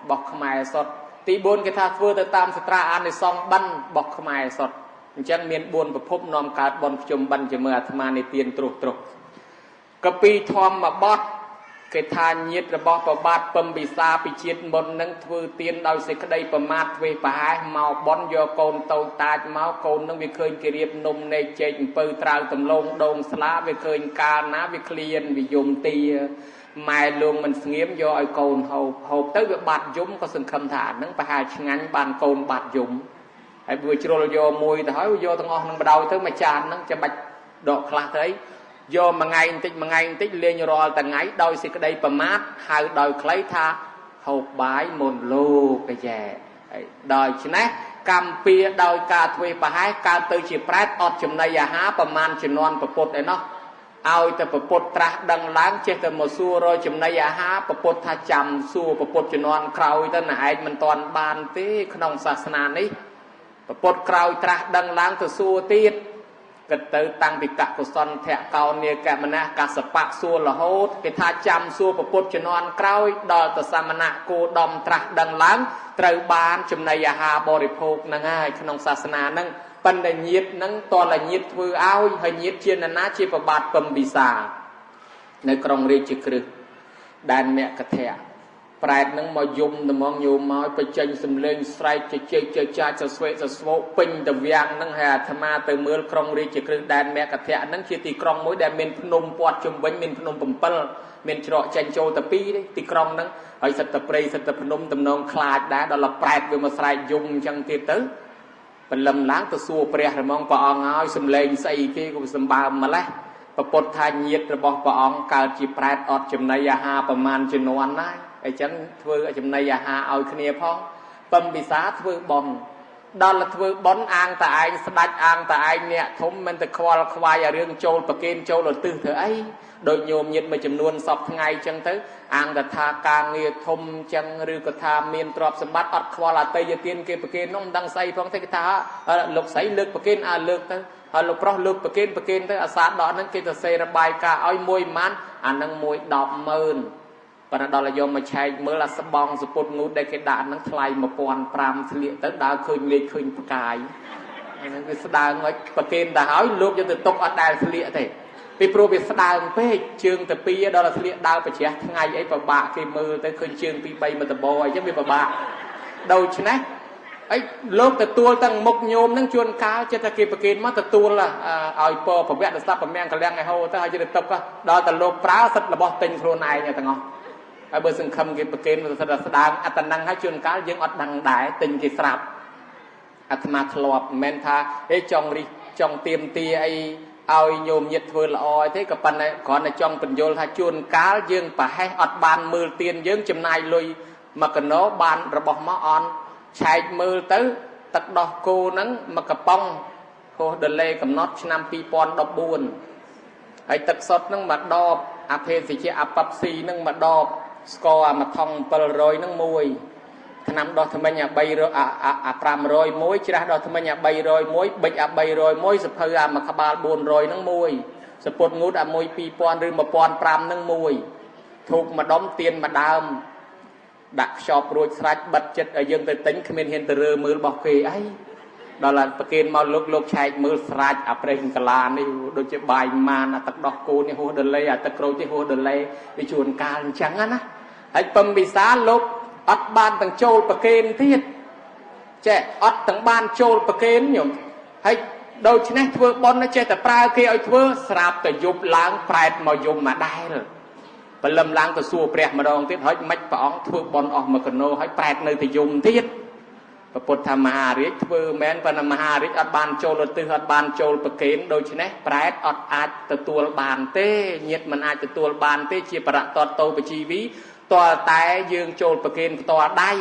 របស់ខ្មែរសុទ្ធទី4គេថាធ្វើទៅតាមសត្រាអានិសង្សបិណ្ឌរបស់ខ្មែរសុទ្ធអញ្ចឹងមាន4ប្រភពនាំកើតបុណ្យភ្ជុំបិណ្ឌជាមួយអាត្មានិទានត្រុសត្រុសគម្ពីរធម្មបទគេថាញាតិរបស់ប្របាទពំពិសាពីជាតិមុននឹងធ្វើទានដោយសេចក្តីប្រមាទធ្វេសប្រហែសមកបន់យកកូនតូចតាចមកកូននឹងវាឃើញគេរៀបនំនៃចេកអំពៅត្រាវតំឡងដងស្លាវាឃើញកាលណាវាឃ្លានវាយំទាម៉ែលងមិនស្ងៀមយកឲ្យកូនហូបហូបទៅវាបាត់យំក៏សង្ឃឹមថាអានឹងប្រហែលឆ្ងាញ់បានកូនបាត់យំហើយវាជ្រុលយកមួយទៅហើយយកទាំងអស់នឹងបដ ாய் ទៅមួយចានហ្នឹងចាំបាច់ដកខ្លះទៅអីយកមួយថ្ងៃបន្តិចមួយថ្ងៃបន្តិចលេងរាល់ថ្ងៃដោយសេចក្តីប្រមាទហៅដោយខ្លីថាហូបបាយមុនលោកកែដោយច្នេះកម្មពៀដោយការធ្វើប្រហែសកើតទៅជាប្រែតអត់ចំណីអាហារប្រមាណជំនាន់ប្រពុតឯណោះឲ្យតែប្រពុតត្រាស់ដឹងឡើងចេះតែមកសួររកចំណីអាហារប្រពុតថាចាំសួរប្រពុតជំនាន់ក្រោយទៅណែឯងមិនទាន់បានទេក្នុងសាសនានេះប្រពុតក្រោយត្រាស់ដឹងឡើងទៅសួរទៀតគិតទៅតាំងពីកកុសន្ធៈកោនាកមនៈកសបៈសួររហូតគេថាចាំសួរប្រពុតជំនាន់ក្រោយដល់ទៅសមណៈគោដំត្រាស់ដឹងឡើងត្រូវបានចំណីអាហារបរិភោគហ្នឹងហើយក្នុងសាសនាហ្នឹងប៉ុន្តែញាតិហ្នឹងតលញាតិធ្វើឲ្យហើយញាតិជានរណាជាប្របាទពំពិសានៅក្រុងរាជក្រឹសដែនមគ្គធៈប្រែតនឹងមកយំត្មងញោមមកបញ្ចេញសំឡេងស្រែកជជែកជចាចសស្វេសស្វោពេញតវាំងហ្នឹងហើយអាត្មាទៅមើលក្រុងរាជក្រឹសដែនមគ្គធៈហ្នឹងជាទីក្រុងមួយដែលមានភ្នំព័ទ្ធជុំវិញមានភ្នំ7មានច្រកចេញចូលតែ2ទេទីក្រុងហ្នឹងហើយសិតតែព្រៃសិតតែភ្នំតំណងខ្លាចដែរដល់ប្រែតវាមកស្រែកយំអញ្ចឹងទៀតទៅព្រលឹមឡើងទៅសួរព្រះរមងព្រះអង្គហើយសំឡេងស្អីគេក៏សម្បើមម្លេះប្រពុតថាញាតិរបស់ព្រះអង្គកើតជាប្រែតអត់ចំណីអាហារប្រមាណជំនាន់ណាអញ្ចឹងធ្វើចំណីអាហារឲ្យគ្នាផងពំពិសាធ្វើបុណ្យដល់ធ្វើបុណ្យអាងតឯងស្ដាច់អាងតឯងអ្នកធំមិនទៅខ្វល់ខ្វាយឲ្យរឿងចូលប្រគេនចូលឧទ្ទិសធ្វើអីដូចញោមញាតិមួយចំនួនសពថ្ងៃអញ្ចឹងទៅអាងតថាការងារធំអញ្ចឹងឬក៏ថាមានទ្រព្យសម្បត្តិអត់ខ្វល់អតីយទានគេប្រគេននោះមិនដឹងស្អីផងទេគេថាលោកស្រីលើកប្រគេនអើលើកទៅហើយលោកប្រុសលើកប្រគេនប្រគេនទៅអាសាដកហ្នឹងគេទៅសេរបាយការណ៍ឲ្យមួយម៉ានអាហ្នឹងមួយ100000ប៉ុន្តែដល់យកមកឆែកមើលអាស្បងសពុតងូតដែលគេដាក់ហ្នឹងថ្លៃ1500ស្លៀកទៅដើរឃើញលេខឃើញផ្កាយហ្នឹងវាស្ដើងឲ្យប្រគេនទៅហើយលោកយកទៅទុកអត់ដែលស្លៀកទេពីព្រោះវាស្ដើងពេកជើងទៅពីដល់ស្លៀកដើរប្រជ្រះថ្ងៃអីពិបាកគេមើលទៅឃើញជើងពី3មកដបអីចឹងវាពិបាកដូច្នេះអីលោកទទួលទាំងមុខញោមហ្នឹងជួនកាលចិត្តតែគេប្រគេនមកទទួលឲ្យពរប្រវត្តិស័ព្ទប្រមាំងកលៀងឲ្យហូរទៅហើយយកទៅទុកដល់តែលោកប្រើសិទ្ធរបស់ទិញខ្លួនឯងទាំងអស់ហើយបើសង្ឃឹមគេប្រគេនទៅសិទ្ធស្ដើងអត្តនឹងហើយជួនកាលយើងអត់ដឹងដែរទិញគេស្រាប់អាត្មាធ្លាប់មិនមែនថាហេចង់រិះចង់ទៀមទាអីឲ្យញោមញាតិធ្វើល្អអីទេក៏ប៉ុន្តែគ្រាន់តែចង់បញ្យល់ថាជួនកាលយើងប្រហែសអត់បានមើលទៀនយើងចំណាយលុយមួយកណោបានរបស់មកអន់ឆែកមើលទៅទឹកដោះគោហ្នឹងមកកំប៉ុងហួសដលេកំណត់ឆ្នាំ2014ហើយទឹកសុទ្ធហ្នឹងមួយដបអាភេសជ្ជៈអាប៉ាប់ស៊ីហ្នឹងមួយដបស្ករអាមួយថង700ហ្នឹងមួយថ្នាំដោះថ្មិញអា300អា500មួយច្រាស់ដោះថ្មិញអា300មួយបិចអា300មួយសភៅអាមួយក្បាល400ហ្នឹងមួយសពុតងូតអាមួយ2000ឬ1500ហ្នឹងមួយធូបមួយដុំទៀនមួយដើមដាក់ខ្ចប់រួចស្រេចបិទចិត្តឲ្យយើងទៅទិញគ្មានហ៊ានទៅរើមើលរបស់គេអីដល់ប្រគេនមកលោកលោកឆែកមើលស្រេចអាប្រេងកាឡានេះដូចជាបាយម៉ានអាទឹកដោះគោនេះហួសដលេអាទឹកក្រូចនេះហួសដលេវាជួនកាលអញ្ចឹងណាហើយពំពិសាលោកអត់បានទាំងចូលប្រគេនទៀតចេះអត់ទាំងបានចូលប្រគេនញោមហើយដូច្នេះធ្វើបុណ្យចេះតែប្រើគេឲ្យធ្វើស្រាប់តែយប់ឡើងប្រែតមកយំមកដែលព្រលឹមឡើងទៅសួរព្រះម្ដងទៀតហើយមិនព្រះអង្គធ្វើបុណ្យអស់មួយកណោហើយប្រែតនៅតែយំទៀត ពុទ្ធមហារាជធ្វើមែនប៉ុន្តែមហារាជអត់បានចូលឧទ្ទិសអត់បានចូលប្រគេនដូច្នេះប្រែតអត់អាចទទួលបានទេញាតិមិនអាចទទួលបានទេជាបរតតោបជីវីតើតែយើងចូលប្រគេនផ្ទាល់ដៃ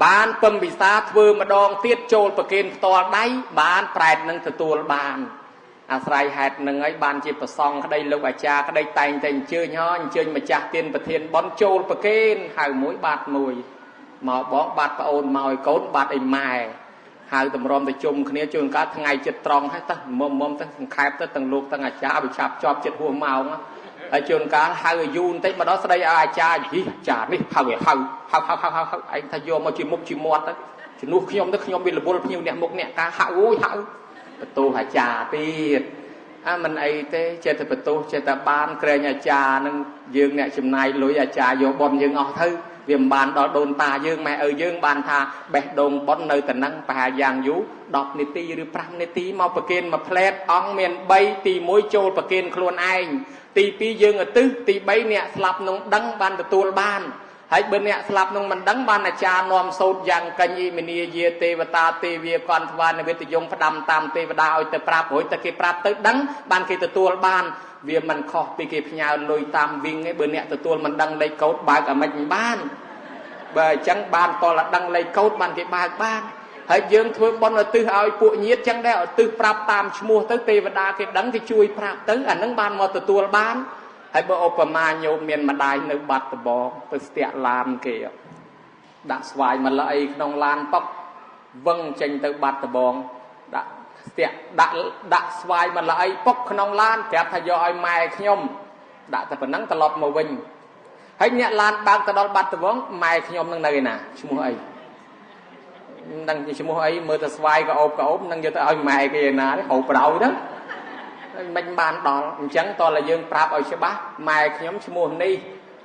បានពំពិសាធ្វើម្ដងទៀតចូលប្រគេនផ្ទាល់ដៃបានប្រែតនឹងទទួលបានអាស្រ័យហេតុនឹងហើយបានជាប្រសង់ក្តីលោកអាចារ្យក្តីតែងតែអញ្ជើញហ៎អញ្ជើញម្ចាស់ទានប្រធានបន់ចូលប្រគេនហៅមួយបាតមួយមកបងបាត់ប្អូនមកឲ្យកូនបាត់អីម៉ែហៅតម្រាំទៅជុំគ្នាជួនកាលថ្ងៃចិត្តត្រង់ហើយទៅមុំមុំទៅសង្ខេបទៅទាំងលោកទាំងអាចារ្យវាឆាប់ជាប់ចិត្តហួសម៉ោងហើយជួនកាលហៅឲ្យយូរបន្តិចមកដល់ស្ដីឲ្យអាចារ្យយីអាចារ្យនេះហៅឲ្យហៅហៅហៅហៅហៅឯងថាយកមកជាមុខជាមាត់ទៅជំនួសខ្ញុំទៅខ្ញុំវារវល់ភ្ញៀវអ្នកមុខអ្នកការហៅអូយហៅបន្ទោសអាចារ្យទៀតអាមិនអីទេចេះតែបន្ទោសចេះតែបានក្រែងអាចារ្យនឹងយើងអ្នកចំណាយលុយអាចារ្យយកបុណ្យយើងអស់ទៅវាមិនបានដល់ដូនតាយើងម៉ែឪយើងបានថាបេះដូងប៉ុននៅតែនឹងប្រហែលយ៉ាងយូរ10នាទីឬ5នាទីមកប្រគេនមួយផ្លែតអង្គមាន3ទី1ចូលប្រគេនខ្លួនឯងទី2យើងឧទ្ទិសទី3អ្នកស្លាប់នឹងដឹងបានទទួលបានហើយបើអ្នកស្លាប់នឹងមិនដឹងបានអាចារ្យនាំសូត្រយ៉ាងកញ្ញិមនីយាទេវតាទេវាកន្ថ្វានវិទ្យងផ្ដាំតាមទេវតាឲ្យទៅប្រាប់រួចតែគេប្រាប់ទៅដឹងបានគេទទួលបានវាមិនខុសពីគេផ្ញើលុយតាមវិញទេបើអ្នកទទួលមិនដឹងលេខកូដបើកអាម៉េចមិនបានបើអញ្ចឹងបានតលដឹងលេខកូដបានគេបើកបានហើយយើងធ្វើបុណ្យឧទ្ទិសឲ្យពួកញាតិចឹងដែរឧទ្ទិសប្រាប់តាមឈ្មោះទៅទេវតាគេដឹងគេជួយប្រាប់ទៅអានឹងបានមកទទួលបានហើយបើឧបមាញោមមានម្ដាយនៅបាត់ដបងទៅស្ទាក់ឡានគេដាក់ស្វាយមកល្អីក្នុងឡានប៉ុកវឹងចេញទៅបាត់ដបងដាក់ស្ទាក់ដាក់ស្វាយមកល្អីប៉ុកក្នុងឡានប្រាប់ថាយកឲ្យម៉ែខ្ញុំដាក់តែប៉ុណ្ណឹងត្រឡប់មកវិញហើយអ្នកឡានបើកទៅដល់បាត់ដបងម៉ែខ្ញុំនឹងនៅឯណាឈ្មោះអីមិនដឹងឈ្មោះអីមើលទៅស្វាយក៏អូបក៏អូបនឹងយកទៅឲ្យម៉ែគេឯណាហូបប្រោយទៅមិនបានដល់អញ្ចឹងតើតែយើងប្រាប់ឲ្យច្បាស់ម៉ែខ្ញុំឈ្មោះនេះ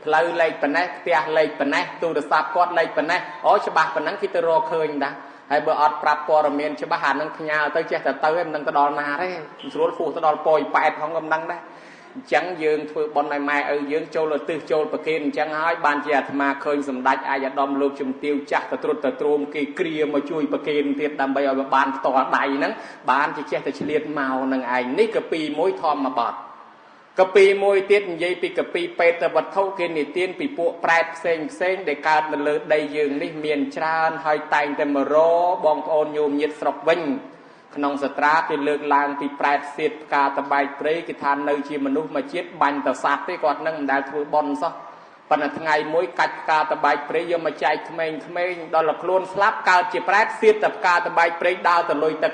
ផ្លូវលេខប៉ុណ្ណេះផ្ទះលេខប៉ុណ្ណេះទូរស័ព្ទគាត់លេខប៉ុណ្ណេះអូច្បាស់ប៉ុណ្ណឹងគេទៅរកឃើញតាហើយបើអត់ប្រាប់ព័ត៌មានច្បាស់អានឹងផ្ញើទៅចេះតែទៅឯងមិនដឹងទៅដល់ណាទេស្រួលហ្វុះទៅដល់ប៉យប៉ែតផងក៏មិនដឹងដែរអញ្ចឹងយើងធ្វើបុណ្យឲ្យម៉ែឪយើងចូលឧទ្ទិសចូលប្រគេនអញ្ចឹងហើយបានជាអាត្មាឃើញសម្ដេចអាយឧត្តមលោកជំទាវចាស់ទៅត្រុតទៅទ្រោមគេគ្រាមកជួយប្រគេនទៀតដើម្បីឲ្យបានផ្ទាល់ដៃហ្នឹងបានជាចេះតែឆ្លៀតមកនឹងឯងនេះកពីមួយធម្មបទកពីមួយទៀតនិយាយពីកពីពេតវត្ថុគេនិទានពីពួកប្រែតផ្សេងផ្សេងដែលកើតនៅលើដីយើងនេះមានច្រើនហើយតែងតែមករបងប្អូនញោមញាតិស្រុកវិញក្នុងសត្រាគេលើកឡើងពីប្រែតសៀតផ្កាតបែកព្រៃគេថានៅជាមនុស្សមួយជាតិបាញ់តសัตว์ទេគាត់នឹងមិនដែលធ្វើបុណ្យសោះប៉ុន្តែថ្ងៃមួយកាច់ផ្កាតបែកព្រៃយកមកចែកក្មេងៗដល់ខ្លួនស្លាប់កើតជាប្រែតសៀតតផ្កាតបែកព្រៃដើរទៅលុយទឹក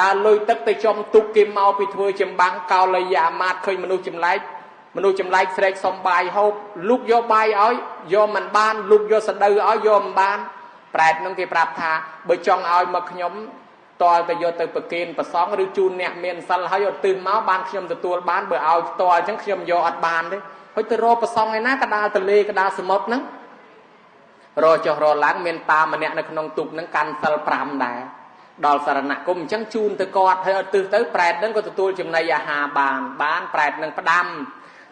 ដើរលុយទឹកទៅចំទុកគេមកពីធ្វើចម្បាំងកោលយាមាតឃើញមនុស្សចម្លែកមនុស្សចម្លែកស្រែកសុំបាយហូបលូកយកបាយឲ្យយកមិនបានលូកយកសដៅឲ្យយកមិនបានប្រែតនឹងគេប្រាប់ថាបើចង់ឲ្យមកខ្ញុំតលទៅយកទៅប្រគេនប្រសង់ឬជូនអ្នកមានសិលហើយឧទ្ទិសមកបានខ្ញុំទទួលបានបើឲ្យផ្ទាល់អញ្ចឹងខ្ញុំយកអត់បានទេហើយទៅរកប្រសង់ឯណាកដាលទលេកដាលសមុទ្រហ្នឹងរកចុះរកឡើងមានតាម្នាក់នៅក្នុងទូកហ្នឹងកាន់សិល5ដែរដល់សារណគមអញ្ចឹងជូនទៅគាត់ហើយឧទ្ទិសទៅប្រែតហ្នឹងក៏ទទួលចំណីអាហារបានបានប្រែតហ្នឹងផ្ដាំ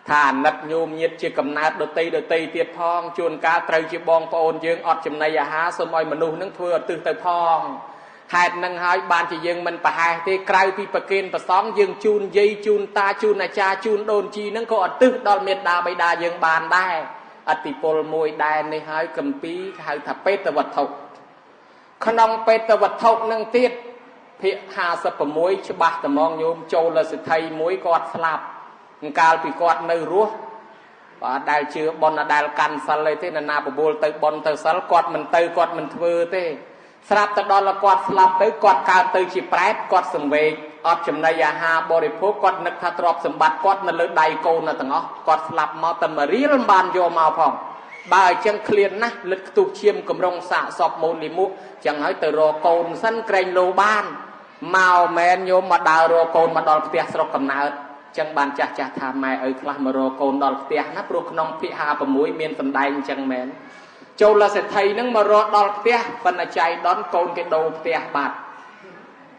ថាអាណិតញោមញាតជាកំណើតដតីដតីទៀតផងជួនកាលត្រូវជាបងប្អូនយើងអត់ចំណីអាហារសូមឲ្យមនុស្សហ្នឹងធ្វើឧទ្ទិសទៅផងហេតុនឹងហើយបានជាយើងមិនប្រហែសទេក្រៅពីប្រគេនប្រសង់យើងជូនយាយជូនតាជូនអាចារ្យជូនដូនជីនឹងក៏ឧទ្ទិសដល់មេដាបិតាយើងបានដែរអតិពលមួយដែរនេះហើយកម្ពីហៅថាពេតវត្ថុក្នុងពេតវត្ថុនឹងទៀតភាគ56ច្បាស់ត្មងញោមចូលសិទ្ធិមួយគាត់ស្លាប់កាលពីគាត់នៅរស់បើអត់ដែលជឿបុណ្យអត់ដែលកាន់សិលអីទេណាបបួលទៅបុណ្យទៅសិលគាត់មិនទៅគាត់មិនធ្វើទេស្រាប់ទៅដល់គាត់ស្លាប់ទៅគាត់កើតទៅជាប្រែតគាត់សង្វេគអត់ចំណីអាហារបរិភោគគាត់នឹកថាទ្រព្យសម្បត្តិគាត់នៅលើដៃកូននៅទាំងអស់គាត់ស្លាប់មកតែមួយរៀលមិនបានយកមកផងបើអញ្ចឹងឃ្លានណាស់លិតខ្ទុះឈាមកម្រងសាកសពមូលលិមុអញ្ចឹងហើយទៅរកកូនសិនក្រែងលោបានមកមែនញោមមកដើររកកូនមកដល់ផ្ទះស្រុកកំណើតចឹងបានចាស់ចាស់ថាម៉ែឪខ្លះមករកកូនដល់ផ្ទះណាព្រោះក្នុងភាគ56មានសម្ដែងអញ្ចឹងមែនចូលសេដ្ឋីនឹងមករកដល់ផ្ទះប៉ុន្តែចៃដន្យកូនគេដូរផ្ទះបាត់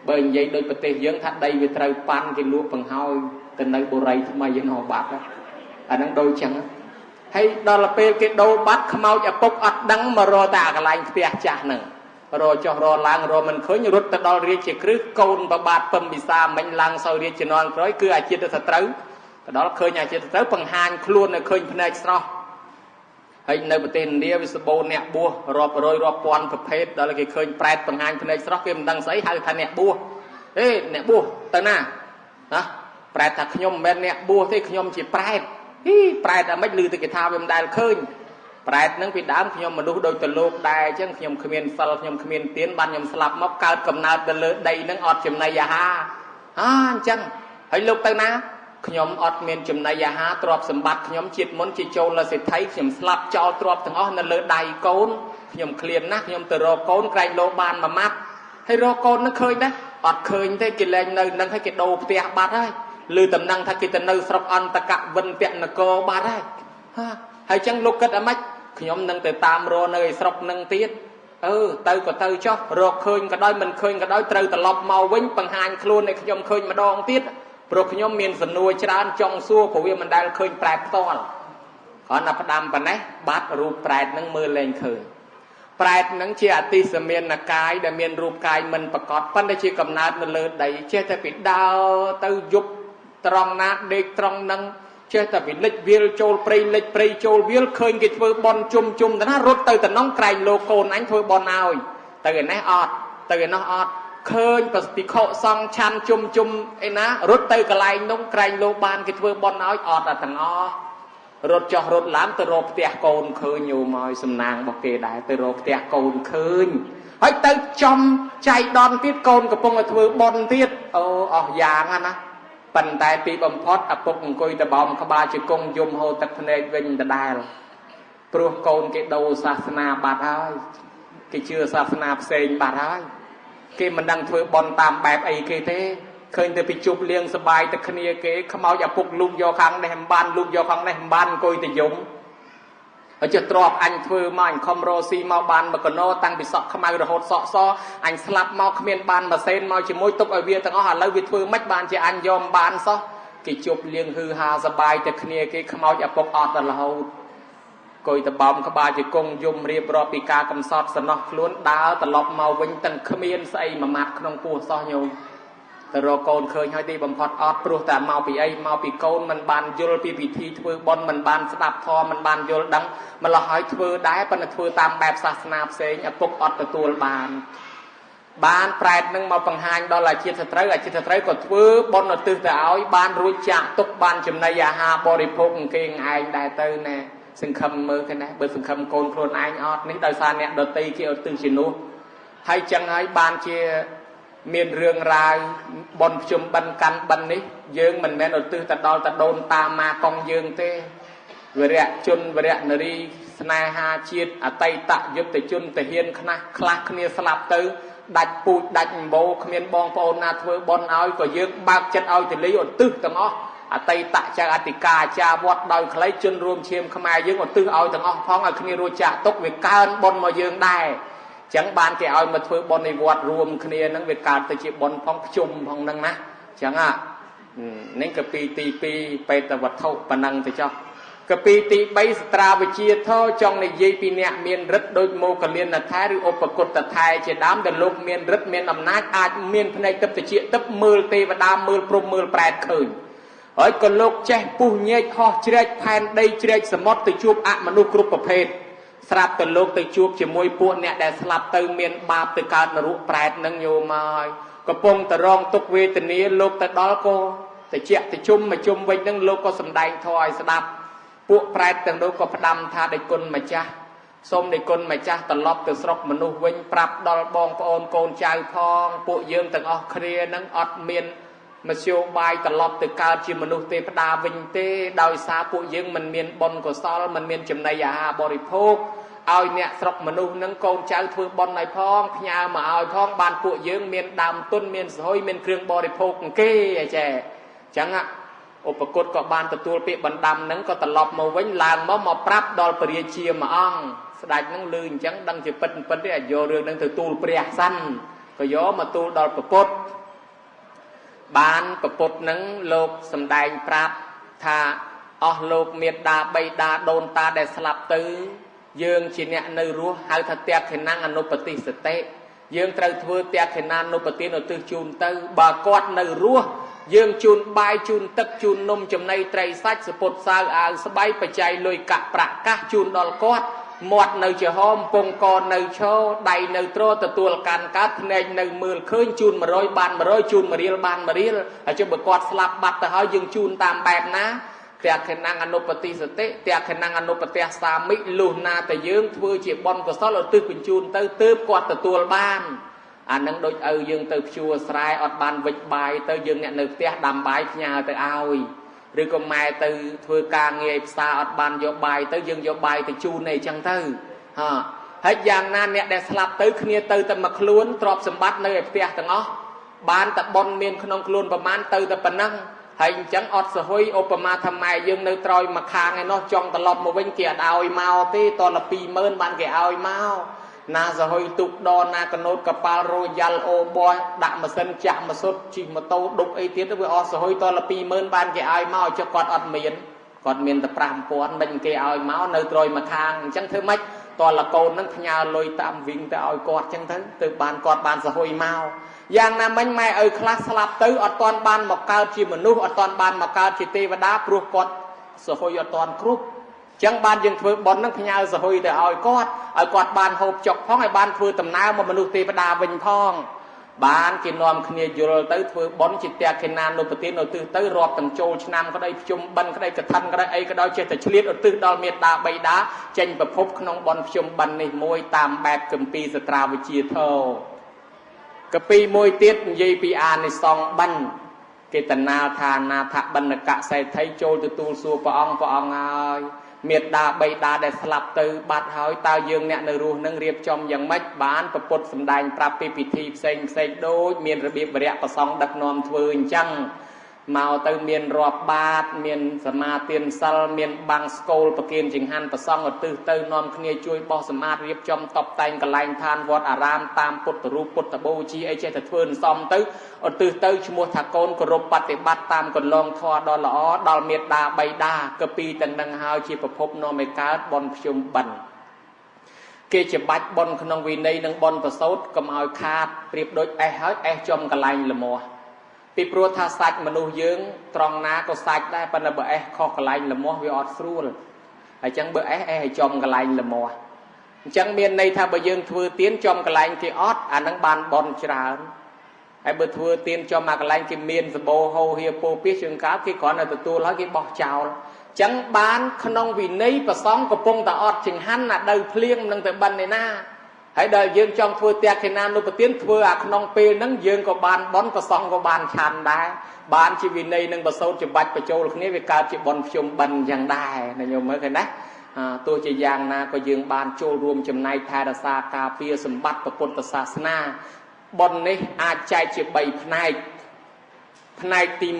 បើនិយាយដូចប្រទេសយើងថាដីវាត្រូវប៉ាន់គេលក់បង្ហើយទៅនៅបុរីថ្មីឯណោះបាត់អាហ្នឹងដូចចឹង ហើយដល់ពេលគេដូរបាត់ខ្មោចឪពុកអត់ដឹងមករកតែអាកន្លែងផ្ទះចាស់ហ្នឹងរកចុះរកឡើងរកមិនឃើញរត់ទៅដល់រាជគ្រឹះកូនប្របាទពឹមពិសាមិញឡើងសោយរាជជំនាន់ក្រោយគឺអាជាតិសត្រូវទៅដល់ឃើញអាជាតិសត្រូវបង្ហាញខ្លួននៅឃើញភ្នែកស្រស់ហើយនៅប្រទេសឥណ្ឌាវាសម្បូរអ្នកបួសរាប់រយរាប់ពាន់ប្រភេទដល់គេឃើញប្រែតបង្ហាញភ្នែកស្រស់គេមិនដឹងស្អីហៅថាអ្នកបួសហេអ្នកបួសទៅណាណាប្រែតថាខ្ញុំមិនមែនអ្នកបួសទេខ្ញុំជាប្រែតហ៊ីប្រែតអាម៉េចឮតែគេថាវាមិនដែលឃើញប្រែតនឹងពីដើមខ្ញុំមនុស្សដូចទៅលោកដែរអញ្ចឹងខ្ញុំគ្មានសិលខ្ញុំគ្មានទានបានខ្ញុំស្លាប់មកកើតកំណើតទៅលើដីនឹងអត់ចំណីអាហារអញ្ចឹងហើយលោកទៅណាខ្ញុំអត់មានចំណីអាហារទ្រព្យសម្បត្តិខ្ញុំជាតិមុនជាចូលលសេដ្ឋីខ្ញុំស្លាប់ចោលទ្រព្យទាំងអស់នៅលើដៃកូនខ្ញុំឃ្លានណាស់ខ្ញុំទៅរកកូនក្រែងលោបានមួយម៉ាត់ហើយរកកូននឹងឃើញដែរអត់ឃើញទេគេលែងនៅនឹងហើយគេដូរផ្ទះបាត់ហើយឮតំណែងថាគេទៅនៅស្រុកអន្តកវិនតនគរបាត់ហើយហើយចឹងលោកគិតអាម៉េចខ្ញុំនឹងទៅតាមរកនៅឯស្រុកនឹងទៀតអឺទៅក៏ទៅចុះរកឃើញក៏ដោយមិនឃើញក៏ដោយត្រូវត្រឡប់មកវិញបង្ហាញខ្លួនឲ្យខ្ញុំឃើញម្ដងទៀតព្រោះខ្ញុំមានសំណួរច្រើនចង់សួរព្រោះវាមិនដែលឃើញប្រែតផ្ទាល់គ្រាន់តែផ្ដាំប៉ុណ្ណេះបាត់រូបប្រែតនឹងមើលលែងឃើញប្រែតនឹងជាអតិសមានកាយដែលមានរូបកាយមិនប្រកបប៉ុន្តែជាកំណើតនៅលើដីចេះតែពីដើរទៅយប់ត្រង់ណាដេកត្រង់នឹងចេះតែពីលិចវាលចូលព្រៃលិចព្រៃចូលវាលឃើញគេធ្វើបន់ជុំជុំទៅណារត់ទៅតំណងក្រែងលោកកូនអញធ្វើបន់ឲ្យទៅឯនេះអត់ទៅឯនោះអត់ឃើញប្រតិខុសង្ឃឆាន់ជុំជុំឯណារត់ទៅកន្លែងនោះក្រែងលោកបានគេធ្វើបន់ឲ្យអត់តែទាំងអស់រត់ចុះរត់ឡើងទៅរកផ្ទះកូនឃើញញោមឲ្យសំណាងរបស់គេដែរទៅរកផ្ទះកូនឃើញហើយទៅចំចៃដន្យទៀតកូនកំពុងតែធ្វើបន់ទៀតអូអស់យ៉ាងណាប៉ុន្តែទីបំផុតឪពុកអង្គុយតបោមក្បាលជង្គង់យំហូរទឹកភ្នែកវិញដដែលព្រោះកូនគេដូរសាសនាបាត់ហើយគេជឿសាសនាផ្សេងបាត់ហើយគេមិនដឹងធ្វើបន់តាមបែបអីគេទេឃើញតែពីជប់លៀងសបាយតែគ្នាគេខ្មោចឪពុកលូកយកខាងនេះមិនបានលូកយកខាងនេះមិនបានអង្គុយតែយំហើយចុះទ្របអញធ្វើមកអញខំរស៊ីមកបានមកកណោតាំងពីសក់ខ្មៅរហូតសក់សអញស្លាប់មកគ្មានបានម៉ាសេនមកជាមួយទុកឲ្យវាទាំងអស់ឥឡូវវាធ្វើម៉េចបានជាអញយកមិនបានសោះគេជប់លៀងហឺហាសបាយតែគ្នាគេខ្មោចឪពុកអត់ដល់រហូតកុយតបោមក្បាលជង្គង់យំរៀបរាប់ពីការកំសត់សំណោះខ្លួនដើរត្រឡប់មកវិញទាំងគ្មានស្អីមួយម៉ាត់ក្នុងពោះសោះញោមទៅរកកូនឃើញហើយទីបំផុតអត់ព្រោះតែមកពីអីមកពីកូនមិនបានយល់ពីពិធីធ្វើបុណ្យមិនបានស្ដាប់ធម៌មិនបានយល់ដឹងម្ល៉េះហើយធ្វើដែរប៉ុន្តែធ្វើតាមបែបសាសនាផ្សេងឪពុកអត់ទទួលបានបានប្រែតនឹងមកបង្ហាញដល់អាជាតិសត្រូវអាជាតិសត្រូវក៏ធ្វើបុណ្យឧទ្ទិសទៅឲ្យបានរួចចាក់ទុកបានចំណីអាហារបរិភោគគេឯងដែរទៅណែសង្ឃឹមមើលគេណាបើសង្ឃឹមកូនខ្លួនឯងអត់នេះដោយសារអ្នកដតីគេឧទ្ទិសជំនួសហើយចឹងហើយបានជាមានរឿងរ៉ាវបុណ្យភ្ជុំបិណ្ឌកាន់បិណ្ឌនេះយើងមិនមែនឧទ្ទិសទៅដល់តដូនតាម៉ាកងយើងទេវរៈជនវរៈនារីស្នេហាជាតិអតីតយុទ្ធជនទាហានខ្លះខ្លះគ្នាស្លាប់ទៅដាច់ពូជដាច់អំបូរគ្មានបងប្អូនណាធ្វើបុណ្យឲ្យក៏យើងបើកចិត្តឲ្យទលីឧទ្ទិសទាំងអស់អតីតចៅអធិការអាចារ្យវត្តដោយខ្លីជនរួមឈាមខ្មែរយើងឧទ្ទិសឲ្យទាំងអស់ផងឲ្យគ្នារួចចាក់ទុកវាកើនបុណ្យមកយើងដែរចឹងបានគេឲ្យមកធ្វើបុណ្យនៃវត្តរួមគ្នានឹងវាកើតទៅជាបុណ្យផងភ្ជុំផងហ្នឹងណាចឹងនេះកពីទី2បេតវត្ថុប៉ុណ្ណឹងទៅចុះកពីទី3សត្រាវិជាធចង់និយាយពីអ្នកមានរិទ្ធដូចមោគលានថែឬឧបគុតថែជាដើមដែលលោកមានរិទ្ធមានអំណាចអាចមានភ្នែកទឹកតិចទឹកមើលទេវតាមើលព្រំមើលប្រែតឃើញហើយក៏លោកចេះពុះញែកហោះជ្រែកផែនដីជ្រែកសមុទ្រទៅជួបអមនុស្សគ្រប់ប្រភេទស្រាប់តែលោកទៅជួបជាមួយពួកអ្នកដែលស្លាប់ទៅមានបាបទៅកើតនរកប្រែតនឹងញោមហើយកំពុងតែរងទុក្ខវេទនាលោកទៅដល់ក៏តិចតិជុំមកជុំវិញនឹងលោកក៏សំដែងធម៌ឲ្យស្ដាប់ពួកប្រែតទាំងនោះក៏ផ្ដាំថាដេចគុណម្ចាស់សូមដេចគុណម្ចាស់ត្រឡប់ទៅស្រុកមនុស្សវិញប្រាប់ដល់បងប្អូនកូនចៅផងពួកយើងទាំងអស់គ្នានឹងអត់មានមធ្យោបាយត្រឡប់ទៅកើតជាមនុស្សទេវតាវិញទេដោយសារពួកយើងមិនមានបុណ្យកុសលមិនមានចំណីអាហារបរិភោគឲ្យអ្នកស្រុកមនុស្សនឹងកូនចៅធ្វើបុណ្យឲ្យផងផ្ញើមកឲ្យផងបានពួកយើងមានដើមទុនមានសហុយមានគ្រឿងបរិភោគគេអីចេះអញ្ចឹងឧបគុតក៏បានទទួលពាក្យបណ្ដាំនឹងក៏ត្រឡប់មកវិញឡើងមកមកប្រាប់ដល់ព្រះរាជាមួយអង្គស្ដេចនឹងឮអញ្ចឹងដឹងជាពិតពិតទេឲ្យយករឿងនឹងទៅទូលព្រះសិនក៏យកមកទូលដល់ព្រះពុទ្ធបានព្រះពុទ្ធនឹងលោកសំដែងប្រាប់ថា អស់លោកមេដាបៃតាដូនតាដែលស្លាប់ទៅយើងជាអ្នកនៅរស់ហៅថាតេខិណੰអនុបតិសតិយើងត្រូវធ្វើតេខិណានុបទានឧទ្ទិសជូនទៅបើគាត់នៅរស់យើងជូនបាយជូនទឹកជូននំចំណីត្រីសាច់សពុតសាវអាវស្បៃបច្ច័យលុយកាក់ប្រាក់កាសជូនដល់គាត់មាត់នៅជាហមពងកនៅឈរដៃនៅទ្រទទួលកាន់កើតភ្នែកនៅមើលឃើញជូន100បាន100ជូន1រៀលបាន1រៀលហើយចុះបើគាត់ស្លាប់បាត់ទៅហើយយើងជូនតាមបែបណាតេខិណੰអនុបតិសតិតេខិណੰអនុបតិសាមិលុះណាតែយើងធ្វើជាបុណ្យកុសលឧទ្ទិសបញ្ជូនទៅទើបគាត់ទទួលបានអានឹងដូចឪយើងទៅភ្ជួរស្រែអត់បានវិចបាយទៅយើងអ្នកនៅផ្ទះដាំបាយផ្ញើទៅឲ្យឬក៏ម៉ែទៅធ្វើការងារផ្សារអត់បានយកបាយទៅយើងយកបាយទៅជូនអីចឹងទៅហ่าហើយយ៉ាងណាអ្នកដែលស្លាប់ទៅគ្នាទៅតែមួយខ្លួនទ្រព្យសម្បត្តិនៅឯផ្ទះទាំងអស់បានតែបុណ្យមានក្នុងខ្លួនប្រមាណទៅតែប៉ុណ្ណឹងហើយអញ្ចឹងអត់សហុយឧបមាថាម៉ែយើងនៅត្រយមួយខាងឯនោះចង់ត្រឡប់មកវិញគេអត់ឲ្យមកទេតល20000បានគេឲ្យមកណាសហុយទុកដណាកណូតកប៉ាល់រ៉ូយ៉ាល់អូបយដាក់ម៉ាស៊ីនចាក់ម៉ាស៊ុតជិះម៉ូតូដប់អីទៀតវាអស់សហុយតល20000បានគេឲ្យមកចុះគាត់អត់មានគាត់មានតែ5000មិនគេឲ្យមកនៅត្រយមួយខាងអញ្ចឹងធ្វើម៉េចតលកូននឹងផ្ញើលុយតាមវិញទៅឲ្យគាត់អញ្ចឹងទៅទើបបានគាត់បានសហុយមកយ៉ាងណាមិញម៉ែឪខ្លះស្លាប់ទៅអត់ទាន់បានមកកើតជាមនុស្សអត់ទាន់បានមកកើតជាទេវតាព្រោះគាត់សហុយអត់ទាន់គ្រប់ចឹងបានយើងធ្វើបុណ្យនឹងផ្ញើសហុយទៅឲ្យគាត់ឲ្យគាត់បានហូបចុកផងឲ្យបានធ្វើដំណើរមកមនុស្សទេវតាវិញផងបានគេនាំគ្នាយល់ទៅធ្វើបុណ្យជាតេខិណានុបទានឧទ្ទិសទៅរាប់ទាំងចូលឆ្នាំក្តីភ្ជុំបិណ្ឌក្តីកឋិនក្តីអីក៏ដោយចេះតែឆ្លៀតឧទ្ទិសដល់មេដាបៃតាចេញប្រភពក្នុងបុណ្យភ្ជុំបិណ្ឌនេះមួយតាមបែបគម្ពីរសត្រាវិជាធោកពីមួយទៀតនិយាយពីអានិសង្សបិណ្ឌគេតណាលថាណាថបណ្ឌកសេដ្ឋីចូលទទួលសួរព្រះអង្គព្រះអង្គហើយមេដាបៃតាដែលស្លាប់ទៅបាត់ហើយតើយើងអ្នកនៅរស់នឹងរៀបចំយ៉ាងម៉េចបានប្រពុតសម្ដែងប្រាប់ពីពិធីផ្សេងផ្សេងដូចមានរបៀបវរៈប្រសងដឹកនាំធ្វើអញ្ចឹងមកទៅមានរាប់បាតមានសមាទានសិលមានបាំងស្គលប្រគិនចង្ហាន់ប្រសងឧទ្ទិសទៅនាំគ្នាជួយបោះសម្អាតរៀបចំតបតែងកន្លែងឋានវត្តអារាមតាមពុទ្ធរូបពុទ្ធបូជាអីចេះតែធ្វើអន្សំទៅឧទ្ទិសទៅឈ្មោះថាកូនគោរពបប្រតិបត្តិតាមកន្លងធម៌ដ៏ល្អដល់មេដាបៃតាកពីទាំងនឹងហើយជាប្រភពនាំឲ្យកើតបុណ្យភ្ជុំបិណ្ឌគេច្បាច់បុណ្យក្នុងវិន័យនិងបុណ្យប្រសូតកុំឲ្យខាតប្រៀបដូចអេះហើយអេះចំកន្លែងលមាស់ពីព្រោះថាសាច់មនុស្សយើងត្រង់ណាក៏សាច់ដែរប៉ុន្តែបើអេះខុសកន្លែងលមាស់វាអត់ស្រួលហើយចឹងបើអេះអេះឲ្យចំកន្លែងលមាស់អញ្ចឹងមានន័យថាបើយើងធ្វើទៀនចំកន្លែងគេអត់អានឹងបានបុណ្យច្រើនហើយបើធ្វើទៀនចំមកកន្លែងគេមានសបោហោហៀពោពីជើងកាលគេគ្រាន់តែទទួលហើយគេបោះចោលចឹងបានក្នុងវិន័យប្រសងកំពុងតែអត់ចង្ហាន់ណាដៅភ្លៀងនឹងទៅបិណ្ឌឯណាហើយដល់យើងចង់ធ្វើតេខិណានុបទានធ្វើអាក្នុងពេលហ្នឹងយើងក៏បានបុណ្យប្រសងក៏បានឆាន់ដែរបានជាវិន័យនឹងប្រសូតច្បាច់បញ្ចូលគ្នាវាកើតជាបុណ្យភ្ជុំបិណ្ឌយ៉ាងដែរណាញោមមើលឃើញណាទោះជាយ៉ាងណាក៏យើងបានចូលរួមចំណែកថែរក្សាការពារសម្បត្តិពុទ្ធសាសនាបុណ្យនេះអាចចែកជា3ផ្នែកផ្នែកទី1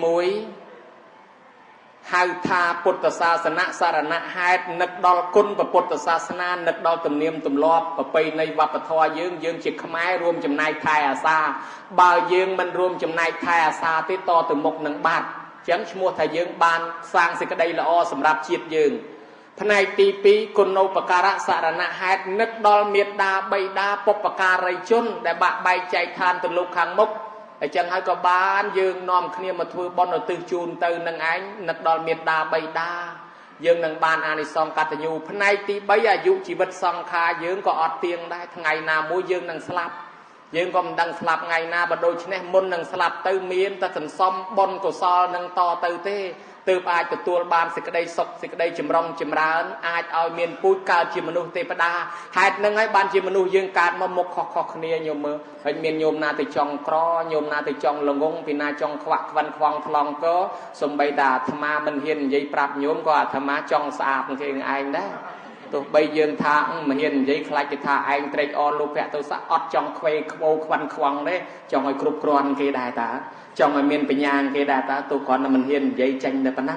ហៅថាពុទ្ធសាសនៈសារណៈហេតុនឹកដល់គុណពុទ្ធសាសនានឹកដល់ទំនៀមទម្លាប់ប្រពៃណីវប្បធម៌យើងយើងជាខ្មែររួមចំណែកថែអាសាបើយើងមិនរួមចំណែកថែអាសាទេតទៅមុខនឹងបាត់អញ្ចឹងឈ្មោះថាយើងបានសាងសេចក្តីល្អសម្រាប់ជាតិយើងផ្នែកទី2គុណូបការៈសារណៈហេតុនឹកដល់មេដាបៃតាបុព្វការីជនដែលបាក់បែកចែកឋានទៅលោកខាងមុខអញ្ចឹងហើយក៏បានយើងនាំគ្នាមកធ្វើបុណ្យឧទ្ទិសជូនទៅនឹងឯងនឹកដល់មេដាបៃតាយើងនឹងបានអានិសង្សកតញ្ញូផ្នែកទី3អាយុជីវិតសង្ខារយើងក៏អត់ទៀងដែរថ្ងៃណាមួយយើងនឹងស្លាប់យើងក៏មិនដឹងស្លាប់ថ្ងៃណាបើដូច្នេះមុននឹងស្លាប់ទៅមានតែសន្សំបុណ្យកុសលនឹងតទៅទេទើបអាចទទួលបានសេចក្តីសុខសេចក្តីចម្រុងចម្រើនអាចឲ្យមានពូជកើតជាមនុស្សទេវតាហេតុនឹងហើយបានជាមនុស្សយើងកើតមកមុខខុសៗគ្នាញោមមើលហើយមានញោមណាទៅចង់ក្រញោមណាទៅចង់ល្ងងពីណាចង់ខ្វាក់ខ្វិនខ្វងថ្លង់កសំបីតាអាត្មាមិនហ៊ាននិយាយប្រាប់ញោមក៏អាត្មាចង់ស្អាតគេឯងដែរទោះបីយើងថាមិនហ៊ាននិយាយខ្លាចគេថាឯងត្រេកអរលោភៈទោសៈអត់ចង់ខ្វេខ្វោខ្វិនខ្វងទេចង់ឲ្យគ្រប់គ្រាន់គេដែរតាចង់ឲ្យមានបញ្ញាគេដែរតាទោះគ្រាន់តែមិនហ៊ាននិយាយចេញតែប៉ុណ្ណា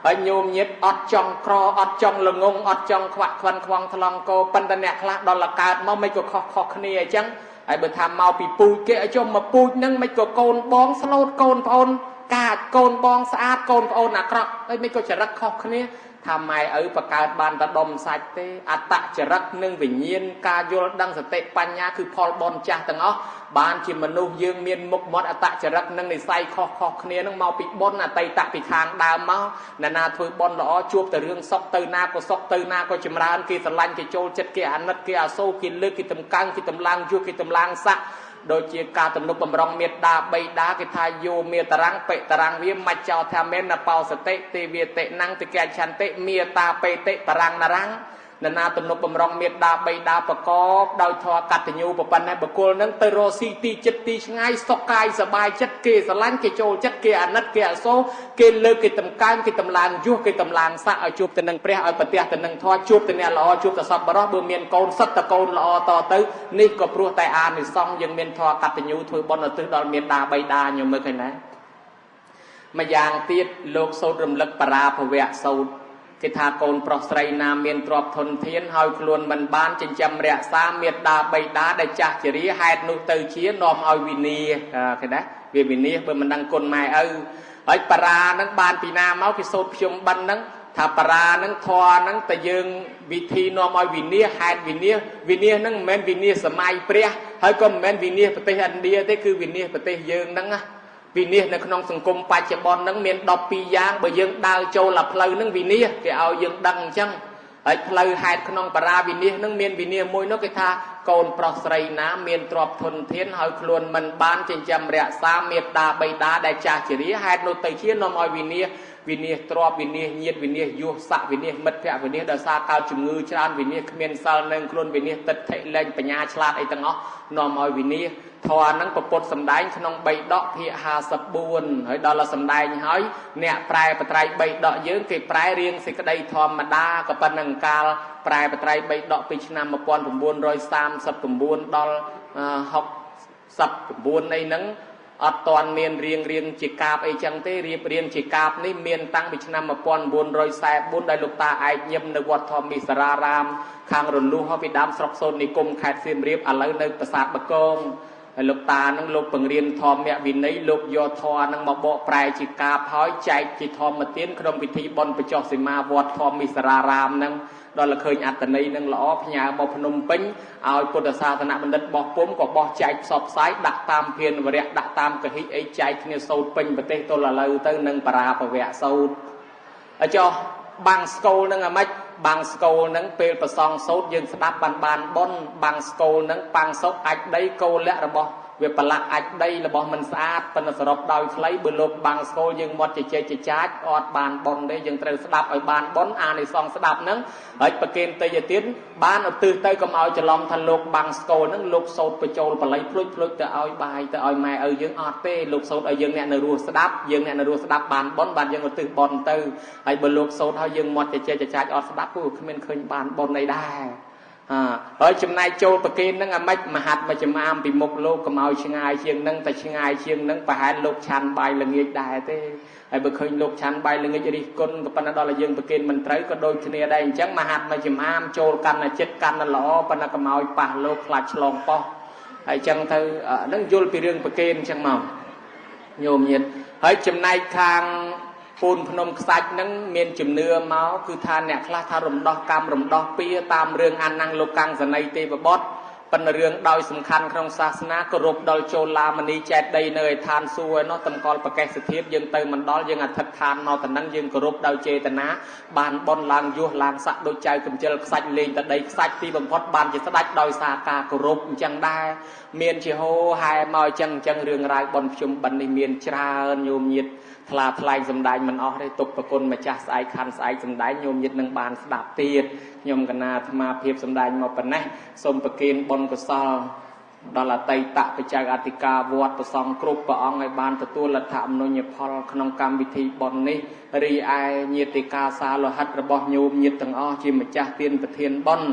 ហើយញោមញាតអត់ចង់ក្រអត់ចង់ល្ងងអត់ចង់ខ្វាក់ខ្វិនខ្វងថ្លង់កប៉ុន្តែអ្នកខ្លះដល់លកើតមកមិនក៏ខុសគ្នាអញ្ចឹងហើយបើថាមកពីពូជគេឲ្យចុះមកពូជហ្នឹងមិនក៏កូនបងស្លូតកូនប្អូន កាចកូនបងស្អាតកូនប្អូនអាក្រក់ហើយមិនក៏ចរិតខុសគ្នាថាម៉ែឪបង្កើតបានតែដុំសាច់ទេអត្តចរិតនិងវិញ្ញាណការយល់ដឹងសតិបញ្ញាគឺផលបុណ្យចាស់ទាំងអស់បានជាមនុស្សយើងមានមុខមាត់អត្តចរិតនិងនិស័យខុសៗគ្នានឹងមកពីបុណ្យអតីតពីខាងដើមមកណានាធ្វើបុណ្យល្អជួបតែរឿងសុខទៅណាក៏សុខទៅណាក៏ចម្រើនគេស្រឡាញ់គេចូលចិត្តគេអាណិតគេអាសូរគេលើកគេតម្កើងគេតម្លើងយុះគេតម្លើងស័ក្តិដូចជាការទំនុកបំរុងមេត្តាបិតាគេថាយោមេតរាំងបិតរាំងវាមច្ចោថាមេនបោសតិទេវាតិណੰតិកឆន្តិមេតាបេតិបរាំងនរាំងនណាទំនុកបំរុងមេត្តាបិតាប្រកបដោយធម៌កតញ្ញូប៉ុណ្ណេះបុគ្គលនឹងទៅរកស៊ីទីចិត្តទីឆ្ងាយសុខកាយសប្បាយចិត្តគេស្រឡាញ់គេចូលចិត្តគេអាណិតគេអាសូរគេលើកគេតម្កើងគេតម្លើងយុះគេតម្លើងស័ក្តិឲ្យជួបទៅនឹងព្រះឲ្យប្រទះទៅនឹងធម៌ជួបទៅអ្នកល្អជួបទៅសពបរោះបើមានកូនសិតតកូនល្អតទៅនេះក៏ព្រោះតែអានិសង្សយើងមានធម៌កតញ្ញូធ្វើបុណ្យឧទ្ទិសដល់មេត្តាបិតាញោមមើលឃើញណាម្យ៉ាងទៀតលោកសូត្ររំលឹកបរាភវៈសូត្រគេថាកូនប្រុសស្រីណាមានទ្រព្យធនធានហើយខ្លួនមិនបានចិញ្ចឹមរក្សាមេត្តាបិតាដែលចាស់ជរាហេតុនោះទៅជានាំឲ្យវិនាសឃើញណាវាវិនាសបើមិនដឹងគុណម៉ែឪហើយបរានឹងបានពីណាមកគេសូត្រភ្ជុំបិណ្ឌហ្នឹងថាបរានឹងធរហ្នឹងតែយើងវិធីនាំឲ្យវិនាសហេតុវិនាសវិនាសហ្នឹងមិនមែនវិនាសសម័យព្រះហើយក៏មិនមែនវិនាសប្រទេសឥណ្ឌាទេគឺវិនាសប្រទេសយើងហ្នឹងណាវិនាសនៅក្នុងសង្គមបច្ចុប្បន្នហ្នឹងមាន12យ៉ាងបើយើងដើរចូលអាផ្លូវហ្នឹងវិនាសគេឲ្យយើងដឹងអញ្ចឹងហើយផ្លូវហេតុក្នុងបរាវិនាសហ្នឹងមានវិនាសមួយនោះគេថាកូនប្រុសស្រីណាមានទ្រព្យធនធានហើយខ្លួនមិនបានចិញ្ចឹមរក្សាមេត្តាបិតាដែលចាស់ជរាហេតុនោះទៅជានាំឲ្យវិនាសវិនាសទ្រព្យវិនាសញាតិវិនាសយុស័កវិនាសមិត្តភក្តិវិនាសដោយសារកើតជំងឺច្រើនវិនាសគ្មានសិលនឹងខ្លួនវិនាសទិដ្ឋិលែងបញ្ញាឆ្លាតអីទាំងអស់នាំឲ្យវិនាសធម៌ហ្នឹងពពុទ្ធសម្ដែងក្នុងបីដកភាគ54ហើយដល់សម្ដែងហើយអ្នកប្រែបត្រៃបីដកយើងគេប្រែរៀងសេចក្តីធម្មតាក៏ប៉ុណ្ណឹងកាលប្រែបត្រៃបីដកពីឆ្នាំ1939ដល់69អីហ្នឹងអត់ទាន់មានរៀងរៀងជាកាបអីចឹងទេរៀបរៀងជាកាបនេះមានតាំងពីឆ្នាំ1944ដែលលោកតាឯកញឹមនៅវត្តធម្មិសរារាមខាងរលួសពីដើមស្រុកសូត្រនិគមខេត្តសៀមរាបឥឡូវនៅប្រាសាទបកងហើយលោកតានឹងលោកបង្រៀនធម្មវិន័យលោកយកធម៌នឹងមកបកប្រែជាកាបហើយចែកជាធម្មទានក្នុងពិធីបុណ្យបញ្ចុះសីមាវត្តធម្មិសរារាមនឹងដល់ឃើញអត្តន័យនឹងល្អផ្ញើមកភ្នំពេញឲ្យពុទ្ធសាសនបណ្ឌិតបោះពុំក៏បោះចែកផ្សព្វផ្សាយដាក់តាមភានវរៈដាក់តាមកហិអីចែកគ្នាសូត្រពេញប្រទេសទល់ឥឡូវទៅនឹងបរាភវៈសូត្រហើយចុះបាំងស្កូលនឹងអាម៉េចបាំងស្កូលនឹងពេលប្រសងសូត្រយើងស្ដាប់បានបានបុណ្យបាំងស្កូលនឹងបាំងសុកអាចដីកោលៈរបស់វាប្រឡាក់អាចដីរបស់មិនស្អាតប៉ុន្តែសរុបដោយខ្លីបើលោកបាំងស្កូលយើងមាត់ជជែកជចាចអត់បានបុណ្យទេយើងត្រូវស្ដាប់ឲ្យបានបុណ្យអានិសង្សស្ដាប់ហ្នឹងហើយប្រគេនទេយទានបានឧទ្ទិសទៅកុំឲ្យច្រឡំថាលោកបាំងស្កូលហ្នឹងលោកសូត្របញ្ចូលបល័យភ្លុចភ្លុចទៅឲ្យបាយទៅឲ្យម៉ែឪយើងអត់ទេលោកសូត្រឲ្យយើងអ្នកនៅរស់ស្ដាប់យើងអ្នកនៅរស់ស្ដាប់បានបុណ្យបានយើងឧទ្ទិសបុណ្យទៅហើយបើលោកសូត្រឲ្យយើងមាត់ជជែកជចាចអត់ស្ដាប់គឺគ្មានឃើញបានបុណ្យអីដែរហើយចំណែកចូលប្រគេនហ្នឹងអាម៉េចមហាត់មកចំអាមពីមុខលោកកុំឲ្យឆ្ងាយជាងហ្នឹងតែឆ្ងាយជាងហ្នឹងប្រហែលលោកឆាន់បាយល្ងាចដែរទេហើយបើឃើញលោកឆាន់បាយល្ងាចរិះគន់ក៏ប៉ុន្តែដល់តែយើងប្រគេនមិនត្រូវក៏ដូចគ្នាដែរអញ្ចឹងមហាត់មកចំអាមចូលកាន់តែចិត្តកាន់តែល្អប៉ុន្តែកុំឲ្យប៉ះលោកខ្លាចឆ្លងប៉ោះហើយអញ្ចឹងទៅហ្នឹងយល់ពីរឿងប្រគេនអញ្ចឹងមកញោមញាតហើយចំណែកខាងពូនភ្នំខ្សាច់នឹងមានជំនឿមកគឺថាអ្នកខ្លះថារំដោះកម្មរំដោះពៀតាមរឿងអានੰលោកកាំងសនីទេវបុត្រប៉ុន្តែរឿងដោយសំខាន់ក្នុងសាសនាគោរពដល់ចូលឡាមនីចេតិយនៅឯឋានសួគ៌ឯនោះតម្កល់ប្រកេសធាតយើងទៅមិនដល់យើងអធិដ្ឋានមកតំណឹងយើងគោរពដោយចេតនាបានបនឡើងយោះឡើងស័កដូចចៅកំជិលខ្សាច់លេងតដីខ្សាច់ទីបំផុតបានជាស្ដេចដោយសារការគោរពអញ្ចឹងដែរមានជាហោហែមកអញ្ចឹងអញ្ចឹងរឿងរ៉ាវបនភ្ជុំបិណ្ឌនេះមានច្រើនញោមញាតថ្លាថ្លែងសម្ដែងមិនអស់ទេទុកប្រគុណម្ចាស់ស្អែកខាន់ស្អែកសម្ដែងញោមញាតនឹងបានស្ដាប់ទៀតខ្ញុំកណាអាត្មាភាពសម្ដែងមកប៉ុណ្ណេះសូមប្រគេនបុណ្យកុសលដល់អតីតបច្ចៅអធិការវត្តប្រសង់គ្រប់ព្រះអង្គឲ្យបានទទួលលទ្ធអំណញ្ញផលក្នុងកម្មវិធីបុណ្យនេះរីឯញាតិកាសាលោហិតរបស់ញោមញាតទាំងអស់ជាម្ចាស់ទានប្រធានបុណ្យ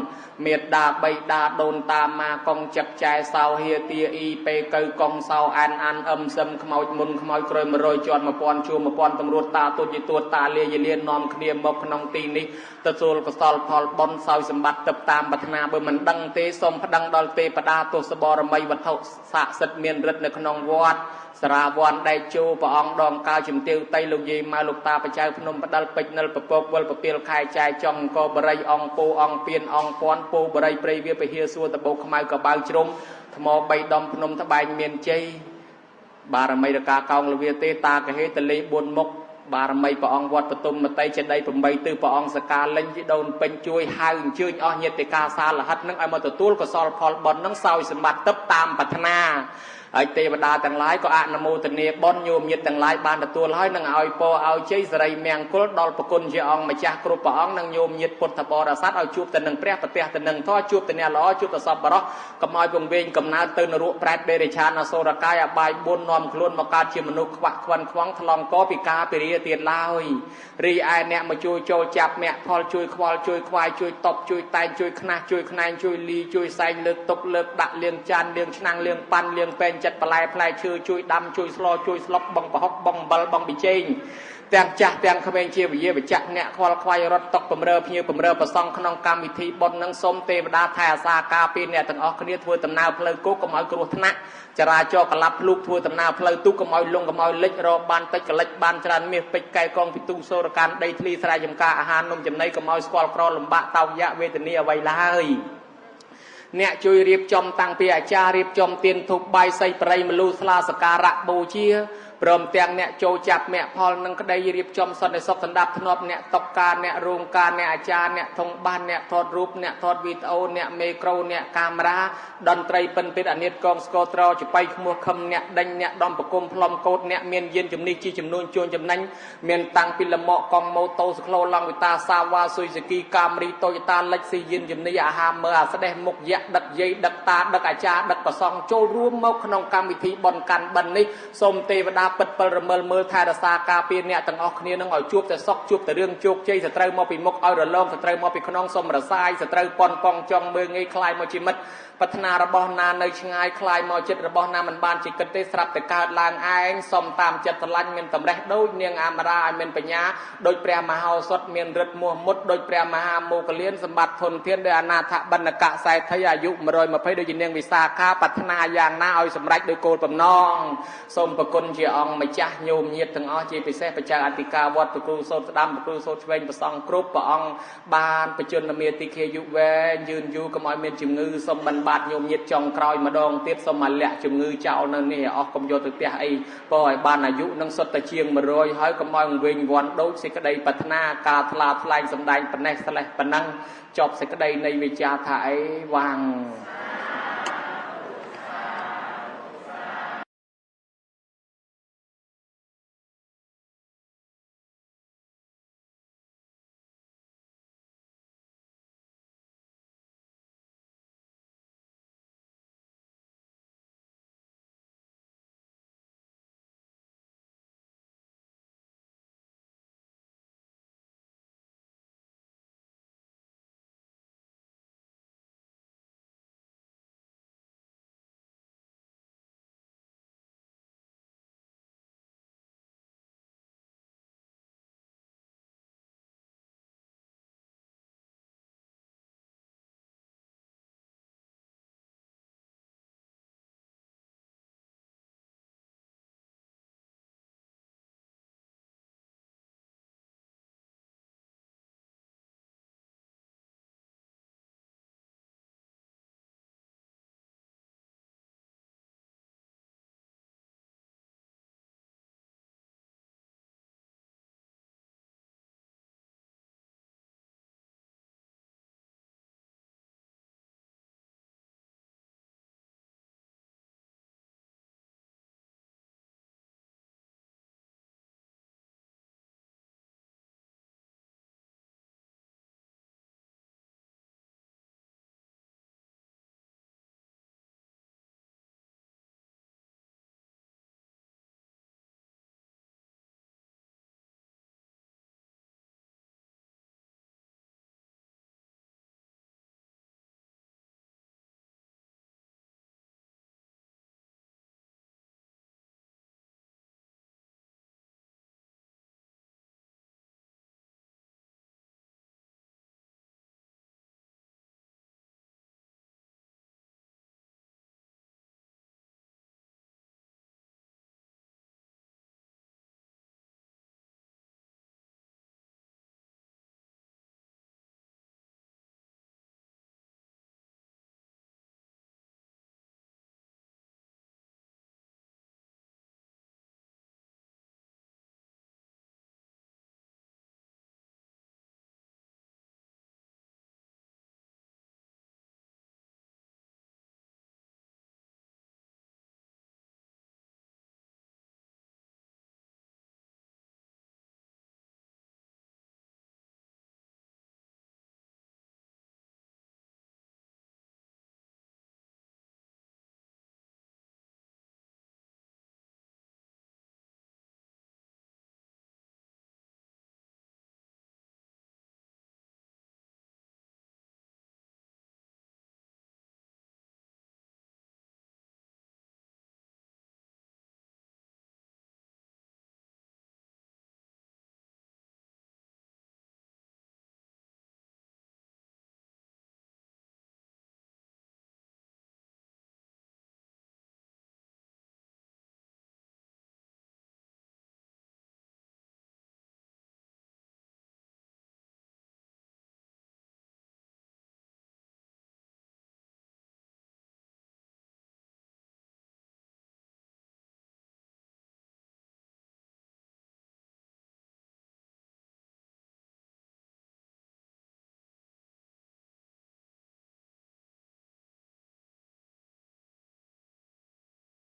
មេត្តាបិតាដូនតាមាកងចឹកចែសោហៀទាអ៊ីពេកៅកងសោអានអានអឹមសឹមខ្មោចមុនខ្មោចក្រោយ100ជាន់1000ជួ1000តម្រួតតាទូចទួតតាលាយលានាំគ្នាមកក្នុងទីនេះទទួលកុសលផលបុណ្យសោយសម្បត្តិទឹកតាមប្រាថ្នាបើមិនដឹងទេសូមប្តឹងដល់ទេពតាទសប រមីវត្ថុស័ក្តិសិទ្ធិមានរិទ្ធនៅក្នុងវត្តសារាវ័នដេកជោព្រះអង្គដងកើជំទាវតីលោកយាយម៉ៅលោកតាបចៅភ្នំផ្ដិលពេជ្រនិលពពកវិលពពាលខែចែចង់អង្គបរិយអង្គពោអង្គពៀនអង្គពាន់ពោបរិយព្រៃវាពហិសួរតបោខ្មៅកបៅជ្រុំថ្មបីដុំភ្នំត្បែងមានជ័យបារមីរកាកោងលវាទេតាកហេតលេ4មុខបារមីព្រះអង្គវត្តបទុមមតីចេតី8ទិសព្រះអង្គសកាលិញជីដូនពេញជួយហៅអញ្ជើញអស់ញាតិកាសាលហិតនឹងឲ្យមកទទួលកុសលផលបុណ្យនឹងសោយសម្បត្តិទឹកតាមប្រាថ្នាហើយទេវតាទាំងឡាយក៏អនុមោទនាបុណ្យញោមញាតិទាំងឡាយបានទទួលហើយនឹងឲ្យពរឲ្យជ័យសិរីមង្គលដល់ប្រគុណជាអង្គម្ចាស់គ្រប់ព្រះអង្គនិងញោមញាតិពុទ្ធបរិស័ទឲ្យជួបតែនឹងព្រះប្រទះតែនឹងធម៌ជួបតែអ្នកល្អជួបតែសពបរោះកុំឲ្យពង្វេងកំណើតទៅនរកប្រែតបេរិឆានអសុរកាយអបាយ4នាំខ្លួនមកកើតជាមនុស្សខ្វាក់ខ្វិនខ្វងថ្លង់កពីការពិរាទៀតឡើយរីឯអ្នកមកជួយចូលចាប់មគ្គផលជួយខ្វល់ជួយខ្វាយជួយតបជួយតែងជួយខ្នះជួយខ្នែងជួយលីជួយសែងលើកទុកលើកដាក់លាងចានលាងឆ្នាំងលាងប៉ាន់លាងពេងចិត្តបន្លែផ្លែឈើជួយដាំជួយស្លជួយស្លុកបងប្រហុកបងអំបិលបងប៊ីចេងទាំងចាស់ទាំងក្មេងជាវិយាវិជ្ជៈអ្នកខ្វល់ខ្វាយរត់តុកបំរើភ្ញៀវបំរើប្រសង់ក្នុងកម្មវិធីបុណ្យនឹងសូមទេវតាថែអាសាការពារអ្នកទាំងអស់គ្នាធ្វើដំណើរផ្លូវគោកកុំឲ្យគ្រោះថ្នាក់ចរាចរណ៍កលាប់ភ្លូកធ្វើដំណើរផ្លូវទូកកុំឲ្យលងកុំឲ្យលិចរកបានតិចកលិចបានច្រើនមាសពេជ្រកែកងពិទូសូរកាន់ដីធ្លីស្រែចម្ការអាហារនំចំណីកុំឲ្យស្គាល់ក្រលំបាកតោកយៈវេទនាអ្វីឡើយអ្នកជួយរៀបចំតាំងពីអាចារ្យរៀបចំទានធូបបាយសីបរិយមលូស្លាសការៈបូជាព្រមទាំងអ្នកចូលចាប់មគ្គផលនឹងក្តីរៀបចំសន្តិសុខសន្តាប់ធ្នាប់អ្នកតុកការអ្នករោងការអ្នកអាចារ្យអ្នកធុងបាសអ្នកថតរូបអ្នកថតវីដេអូអ្នកមេក្រូអ្នកកាមេរ៉ាតន្ត្រីពិនពិតអានិតកងស្គរត្រចបៃខ្មោះខឹមអ្នកដេញអ្នកដំប្រគុំផ្លុំកោតអ្នកមានយានជំនិះជាចំនួនជួនចំណេញមានតាំងពីលម៉កកង់ម៉ូតូសក្លោឡង់វិតាសាវ៉ាស៊ុយស៊ូគីកាមរីតូយតាលិចស៊ីយានជំនិះអាហារមើអាស្ដេះមុខយៈដឹកយាយដឹកតាដឹកអាចារ្យដឹកប្រសង់ចូលរួមមកក្នុងកម្មវិធីបុណ្យកាន់បិណ្ឌនេះសូមទេវតាពិតពិលរមិលមើលថែរក្សាការពារអ្នកទាំងអស់គ្នានឹងឲ្យជួបតែសុខជួបតែរឿងជោគជ័យសត្រូវមកពីមុខឲ្យរលងសត្រូវមកពីក្នុងសូមរសាយសត្រូវប៉ុនប៉ងចង់មើងងាយคล้ายមកជាមិត្តប្រាថ្នារបស់ណានៅឆ្ងាយคล้ายមកចិត្តរបស់ណាមិនបានជាគិតទេស្រាប់តែកើតឡើងឯងសុំតាមចិត្តស្រឡាញ់មានតម្រេះដូចនាងអមរាឲ្យមានបញ្ញាដូចព្រះមហោសថមានរិទ្ធមោះមុតដូចព្រះមហាមោគលានសម្បត្តិធនធានដោយអនាថបណ្ឌកសេដ្ឋីអាយុ120ដូចជានាងវិសាខាប្រាថ្នាយ៉ាងណាឲ្យសម្រេចដោយគោលបំណងសូមប្រគុណជាអង្គម្ចាស់ញោមញាតិទាំងអស់ជាពិសេសព្រះចៅអធិការវត្តប្រគ្រូសូត្រស្ដាំប្រគ្រូសូត្រឆ្វេងប្រសង់គ្រប់ព្រះអង្គបានបជនមាតិខាយុវែងយឺនយូរកុំឲ្យមានជំងឺសូមបិណ្ឌបាតញោមញាតិចុងក្រោយម្ដងទៀតសូមឲ្យលាក់ជំងឺចោលនៅនេះឲ្យអស់កុំយកទៅផ្ទះអីបើឲ្យបានអាយុនឹងសុទ្ធតែជាង100ហើយកុំឲ្យវិញវាន់ដូចសេចក្តីប្រាថ្នាការថ្លាថ្លែងសម្ដែងប៉ុណ្ណេះស្លេះប៉ុណ្ណឹងចប់សេចក្តីនៃវិជ្ជាថាអីវាង